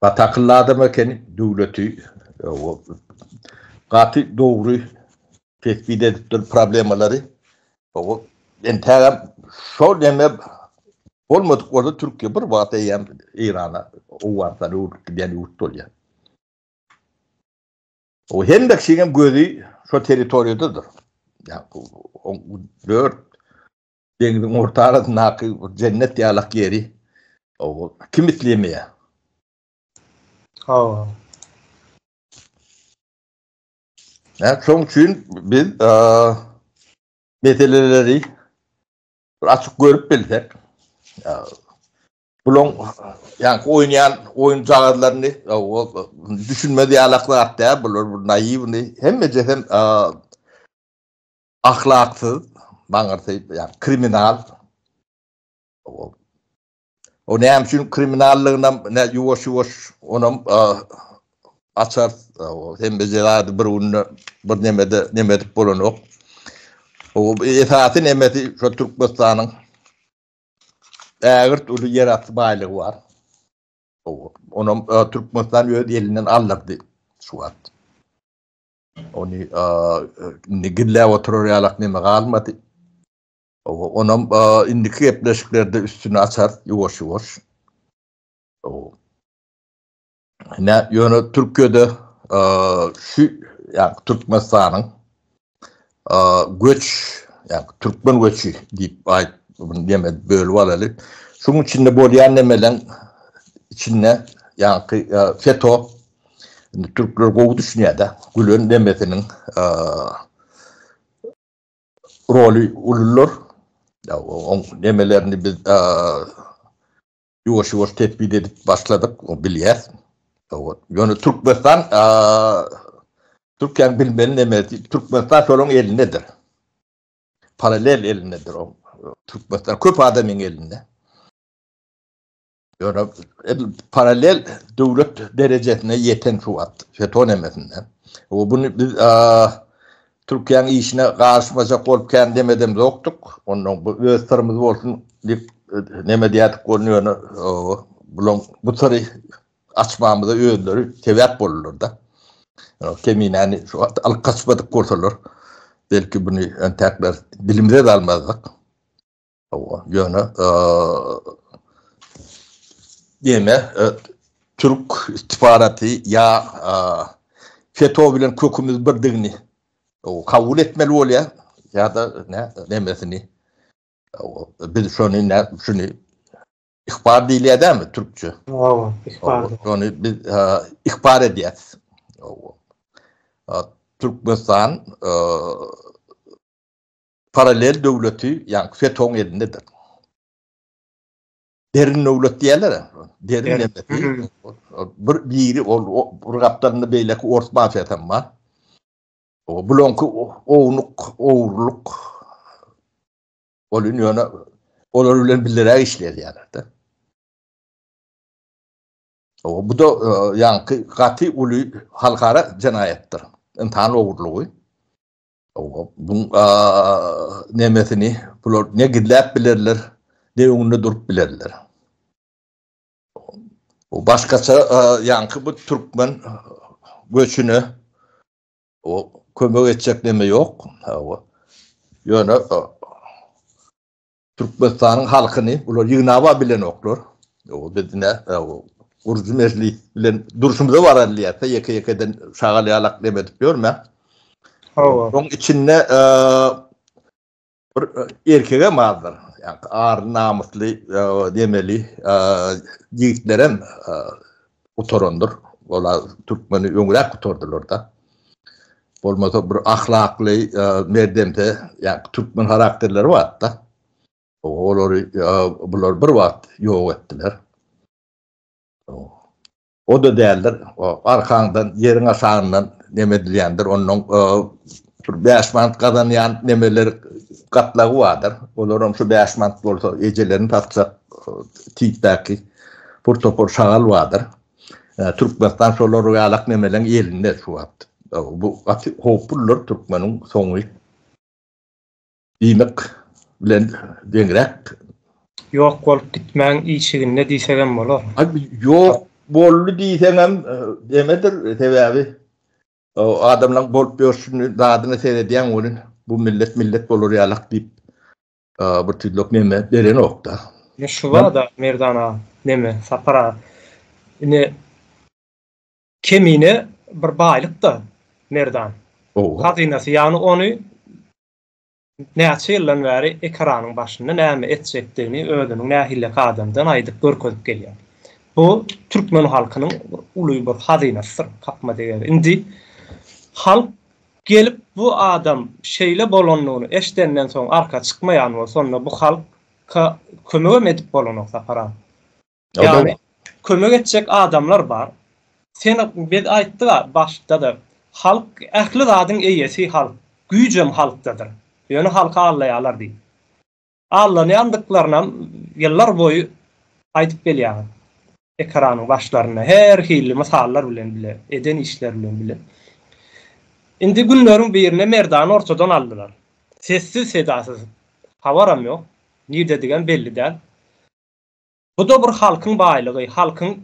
gaty akylly adam ekeni, döwleti gaty dogry tesbit edipdir problemalary. Entägem şol neme bolmadyk bolsa Türkiýe bir wagt eýýäm Eýrana, Owganystana öwrülip gidýän ýurt bolýar. O hemme kişiň gözi şo territoriýadadyr. Ýa dört Deňziň orta arasyndaky bir jennet ýalak ýeri kim islemeýär? Hawa. Ýa şoň üçin biz meseleleri bir açyk görüp bilsek, bulaň ýaňky oýnaýan oýunjagazlaryny düşünmez ýalak zat däl, bular bir naiwny, hemmejesem Ahlaksyz, maňyrsy, ýagny kriminal. O näme üçin kriminallygynam ne ýuwaş-ýuwaş onam açar. Hemme zady bir günde bir nemede neme edip bolanok. O esasy nemesi şu Türkmenistanyň ägirt uly ýerasty baýlygy bar. Onam Türkmenistan öz elinden aldyrdy şu wagt. Ony indi gizläp oturar ýalak neme galmady. Onam indiki gepleşiklerde üstüni açarys ýuwaş-ýuwaş. Ne ýöne Türkiýede şu ýa Türkmenistanyň göç ýa türkmen göçi diýip aýt neme bölüp alaly. Şuň içinde bolýan nemeleň içinde ýaňky FETÖ. Indi türkler gowy düşünýär-de, Gülen demesiniň roly ulular. Oň nemelerini biz ýuwaş-ýuwaş tespit edip başladyk, bilýäs. Ýöne Türkmenistan Türkiýäniň bilmeli nemesi, Türkmenistan şolaryň elindedir. Paralel elindedir o. Türkmenistan köp adamyň elinde. Ýöne paralel döwlet derejesine ýeten şu wagt FETÖ nemesinde. O bunu biz Türkiýäniň işine garyşmajak bolup kän demedem ýokduk. Ondan bu öz syrymyz bolsun diýip neme diýerdik ony ýöne bulaň bu syry açmamyza özleri sebäp boldular-da. Keminäni şu wagt alyp gaçmadyk bolsalar, belki bunu entäkler dilimize de almazdyk. Hawa, ýöne diýme türk istihbaraty ýa FETÖ bilen kökümiz birdigini kabul etmeli bolýar ýa-da nemesini biz şony nä şuny ihbar diýilýär dämi türkçe? Hawa, ihbar. Şony biz ihbar edýäris. Türkmenistan paralel döwleti, ýagny FETÖ-iň elindedir. Derin döwlet diýerler. Derin döwlet. Bir biri ol bir gapdalynda beýleki ors mafiýasy hem bar. Bulanky ownuk ogurlyk ol ýöne olar bilen bileräk işleýärler-de. Bu da ýaňky gaty uly halkara jenaýatdyr. Ynsan ogurlygy. Bu nemesini bular ne gizläp bilerler, ne öňünde durup bilerler. Bu başgaça ýaňky bu türkmen göçüne o kömek etjek neme ýok. Ýöne Türkmenistanyň halkyny bular ýygnaba bilenoklar. O biz ne gurujy mejlis bilen durşumyza barar diýýärse ýeke-ýekeden şagal ýalak neme edip ýörme. Hawa. Oň içinde bir erkegem azdyr. Ýa ar namysly demeli ýigitlerem gutarandyr. Olar türkmeni öňräk gutardylar-da. Bolmasa bir ahlakly merdemse, ýa türkmen harakterleri bardy-da. Olary bular bir wagt ýok etdiler. O-da däldir. Arkaňdan, ýeriň aşagyndan neme edilýändir. Ondan bir 5 manat gazanýan nemeler gatlagy bardyr. Olaram şu 5 manat bolsa ejelerini satjak tipdäki bir topar şagal bardyr. Türkmenistan şolar ýalak nemeleň elinde şu wagt. Bu gaty howpludyr türkmeniň soňy diýmek bilen deňräk. Ýok bolup gitmäň işiginde diýsegem bolar. Ýok boldy diýseňem demedir, sebäbi adamlaň bolup ýörşüni zadyna seredýäň welin bu millet millet bolar ýalak diýip bir tüýlük neme berenokda. Ine şu barada Merdan aga, neme Sapar aga. Ine Kemine bir baýlykda Merdan. Hazynasy ýagny ony näçe ýyldan bäri ekranyň başynda näme etjekdigini özüniň nähiliräk adamdan aýdyp görkezip gelýär. Bu türkmen halkynyň uly bir hazynasydyr, kakma deger. Indi halk Gelip bu adam şeýle bolandygyny eşdenden soň arka çykmaýan bolsa onda bu halka kömegem edip bolanok Sapar aga. Ýagny kömek etjek adamlar bar. Sen biz aýtdyga başda-da halk ähli zadyň eýesi halk, güýjem halkdadyr. Ýöne halky aldaýarlar diýip. Aldanýandyklarynam ýyllar boýy aýdyp gelýäňiz. Ekranyň başlarynda her hili mysallar bilen bile, eden işleri bilen bile. Indi günleriň birinde Merdany ortadan aldylar. Sessiz-sedasyz. Habaram ýok. Nirededigem belli däl. Bu-da bir halkyň baýlygy, halkyň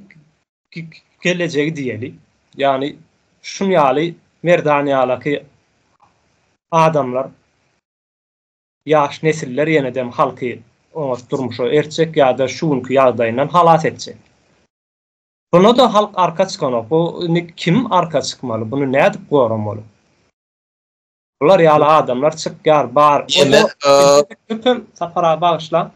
gelejegi diýeli. Ýagny şun ýaly Merdan ýalaky adamlar Ýaş nesiller ýenedem halky oňat durmuşa ertjek ýa-da şu günki ýagdaýyndan halas etjek. Buna-da halk arka çykanok. Bu indi kim arka çykmaly? Buny nädip goramaly? Bular ýaly adamlar çykýar, bar. Ýene köpem Sapar aga bagyşla.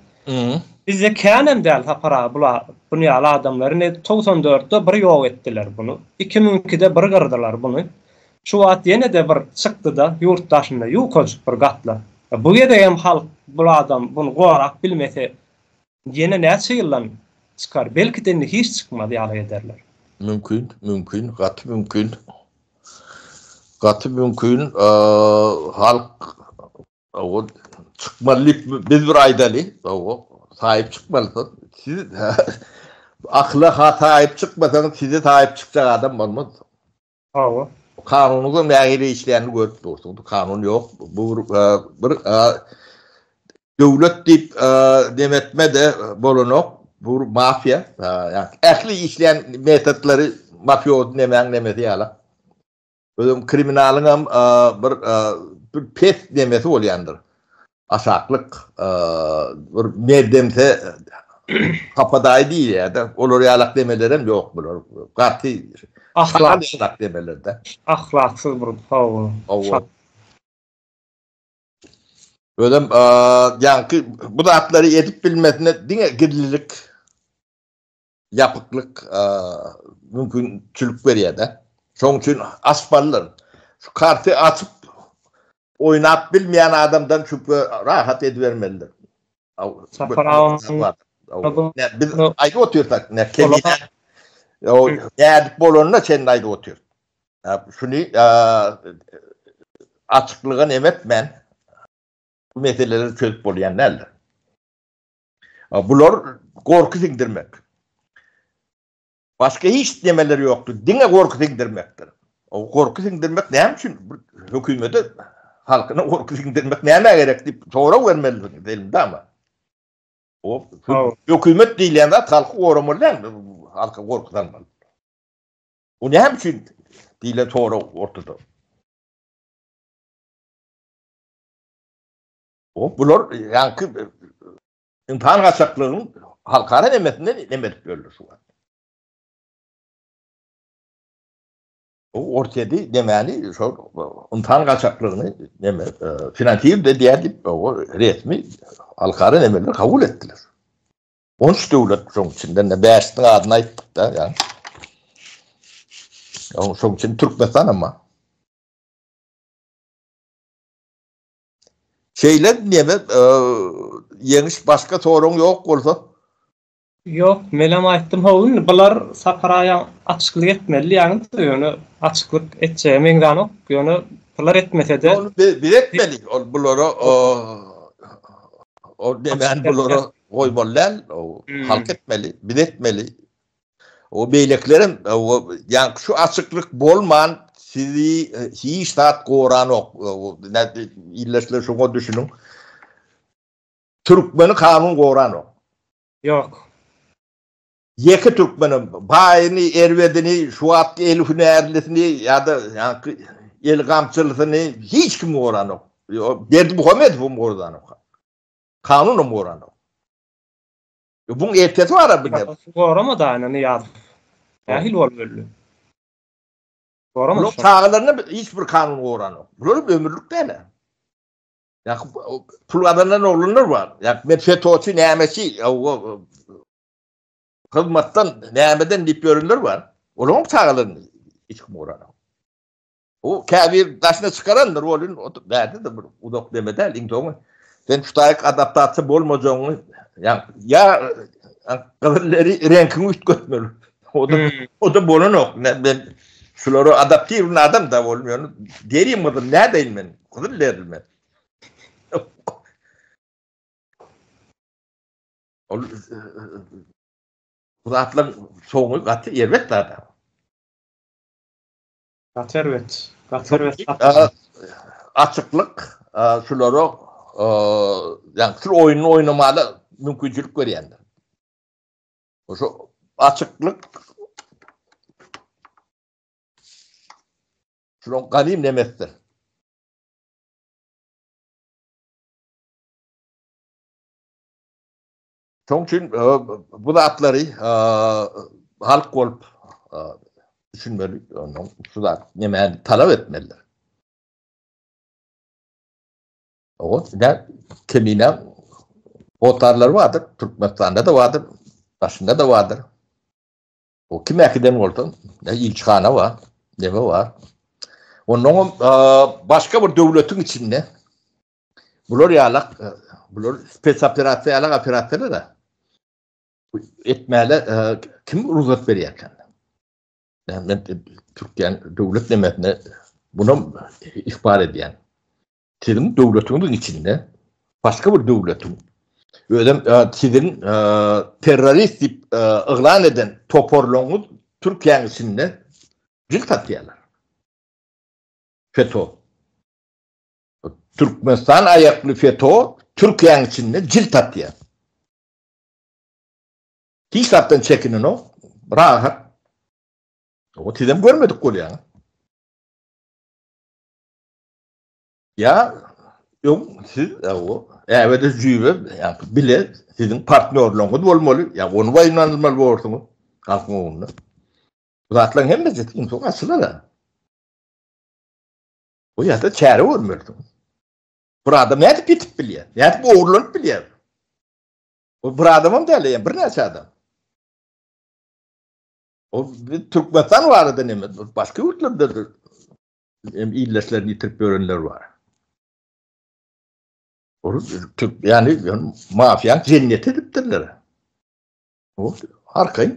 Bizde känem däl Sapar aga bula bunu ýaly adamlary ine 94-de bir ýok etdiler bunu. 2002-de bir gyrdylar bunu. Şu wagt ýene-de bir çykdy-da ýurt daşynda ýukajyk bir gatla. Bu gezegem halk bul adam bunu gorap bilmese ýene näçe ýyldan çykar belki-de indi hiç çykmaz ýaly ederler. Mümkin, mümkin, gaty mümkin. Gaty mümkin. Halk O çykmaly diýip biz bir aýdaly. O saýyp çykmalysyň. Siz akyla ha saýyp çykmasaňyz size saýyp çykjak adam bolmaz. Hawa. Kanunyň nähili işleýänini görüp dursuň. Kanun ýok. Bu bir bir döwlet diýip demetme-de bolanok. Bu bir mafiýa. Ähli işleýän metodlary mafioz nemäň nemesi ýaly. Özem kriminalyňam bir bir pes nemesi bolýandyr. Aşaklyk bir merdemse hapadaý diýýär-de. Olar ýalak demelerem ýok bular. Gaty ahlaksyz demelerde. Ahlaksyz bir hawa. Hawa. Özem ýaňky bu zatlary edip bilmesine diňe gizlilik ýapyklyk mümkinçilik berýär-de. Şonuň üçin açmalydyr. Şu karty açyp oýnap bilmeýän adamdan şübhe rahat edibermelidir. Sapar aga biz aýdyp otyrsak, ne kemine nädip bolanyna çenli aýdyp otyr. Şuny açyklyga neme etmän bu meseleleri çözüp bolýan däldir. Bular gorky siňdirmek. Başga hiç nemeleri ýokdur. Diňe gorky siňdirmekdir. O gorky siňdirmek näme üçin? Hökümete halkyna gorky siňdirmek nämä gerek diýip sorag bermelisiňiz elmydama. O hökümet diýilýän zat halky goramaly däl, halka gorky salmaly. O näme üçin diýlen sorag ortada. O bular ýaňky ynsan gaçaklygyň halkara nemesinden neme edip ýörler şu wagt. O Orsýeti nemäni şol ynsan gaçaklygyny neme finansir edýär diýip o resmi halkara nemeler kabul etdiler. 13 döwlet şoň içinden de 5-siniň adyny aýtdyk da ýa. Şoň üçin Türkmenistan hem bar. Şeýle neme ýeňiş başga soraň ýok bolsa. Ýok menem aýtdym how indi bular Sapar aga açyklyk etmeli diýýäňiz ýöne açyklyk etjege meňzänok ýöne bular etmesede. Ony biz etmeli ol bulara o nemäni bulara goýmaly däl halk etmeli biz etmeli O beýlekilerem ýaňky şu açyklyk bolman sizi hiç zat goranok. Ildeşler şoňa düşüniň. Türkmeni kanun goranok. Ýok. Ýeke türkmenem baýyny, erbedini, şu wagtky el hünärlisini ýa-da ýaňky el gamçylysyny hiç kim goranok. Berdimuhamedowam goranok. Kanunam goranok. Buň ertesi bar bir de. Goramady aýna Nyýazow. Nähili bolup öldi? Goramady. Bular çagalaryna hiç bir kanun goranok. Bular ömürlik däl. Ya pul gazanan oglanlar bar. Ya men FETÖ'çi, nämeçi, hyzmatdan, nämeden diýip ýörenler bar. Olaryň çagalaryny hiç kim goranok. O käbir daşyna çykarandyr ol indi o bärde-de bir uzak deme däl iň soňy sen şu taýyk adaptasiýa bolmajagyňy ýa ýa gyzylleri reňkiňi üýtgetmeli. O da o da bolanok. Men şulara adaptirowny adam da bolum ýöne derim gyzyl nädeýin men? Gyzyl derli men. Ol bu zatlaryň soňy gaty erbet zat. Gaty erbet. Gaty erbet. Açyklyk şulara ýagny şul oýnuny oýnamaga mümkinçilik berýändir. Şu açyklyk şularyň ganym nemesidir. Şoň üçin bu zatlary halk bolup düşünmeli, ondan şu zat nämäni talap etmelidir. Oňa ne kemine. Hossarlary bardyr, Türkmenistanda-da bardyr, daşynda-da bardyr. O kim äkiden bolsa, ne ilçihana bar, neme bar. Ondan başga bir döwletiň içinde bular ýalak, bular spes operasiýa ýalak operasiýalar etmäle kim rugsat berýärken? Men Türkiýäniň döwlet nemesine bunam ihbar edýän. Siziň döwletiňiziň içinde başga bir döwletiň özem siziň terrorist diýip yglan eden toparlaryňyz Türkiýäniň içinde jilt atýarlar. FETÖ. Türkmenistan aýakly FETÖ Türkiýäniň içinde jilt atýar. Hiç zatdan çekinenok, rahat. O sizem görmedik bolýaňyz. Ýa öň siz o äbede jüýbe ýa bile siziň partnýorlaryňyz bolmaly, ýa ony waýnanylmaly borsuňyz halkyň öňünde. Bu zatlaryň hemmesi soň açylar. Bu ýerde çäre görmelisiňiz. Bir adam nädip ýetip bilýär? Nädip ogurlanyp bilýär? O bir adamam däl, ýa birnäçe adam. O Türkmenistan barada näme? Başga ýurtlarda hem illeşlerini ýitirip ýörenler bar. Ol Türk ýani mafiýa jenneti edipdirler. O arkaýyn.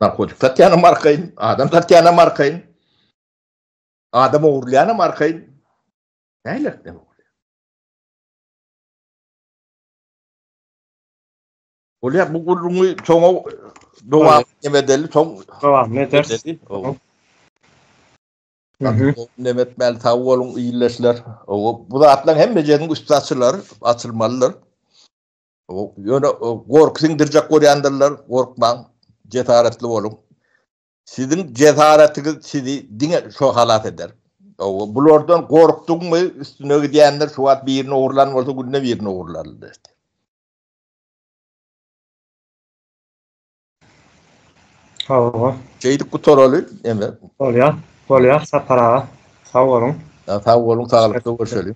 Narkotik satýanam arkaýyn, adam satýanam arkaýyn. Adam ogurlaýanam arkaýyn. Näler näme bolýar? Bolýar bu gürrüňi soňa dowam edeli, soň dowam ederis. Neme etmeli, sag boluň illeşler. Bu zatlaryň hemmesiniň üsti açylar, açylmalydyr. Ýöne gorky siňdirjek bolýandyrlar, gorkmaň, jesaretli boluň. Siziň jesaretiňiz sizi diňe şo halas eder. Bulardan gorkduňmy, üstüne gidýändir, şu wagt birini ogurlan bolsa günde birini ogurlarlar. Hawa. Şeýdip gutaraly, eme. Bolýar, bolýar Sapar aga. Sag boluň. Sag boluň, saglykda görşeliň.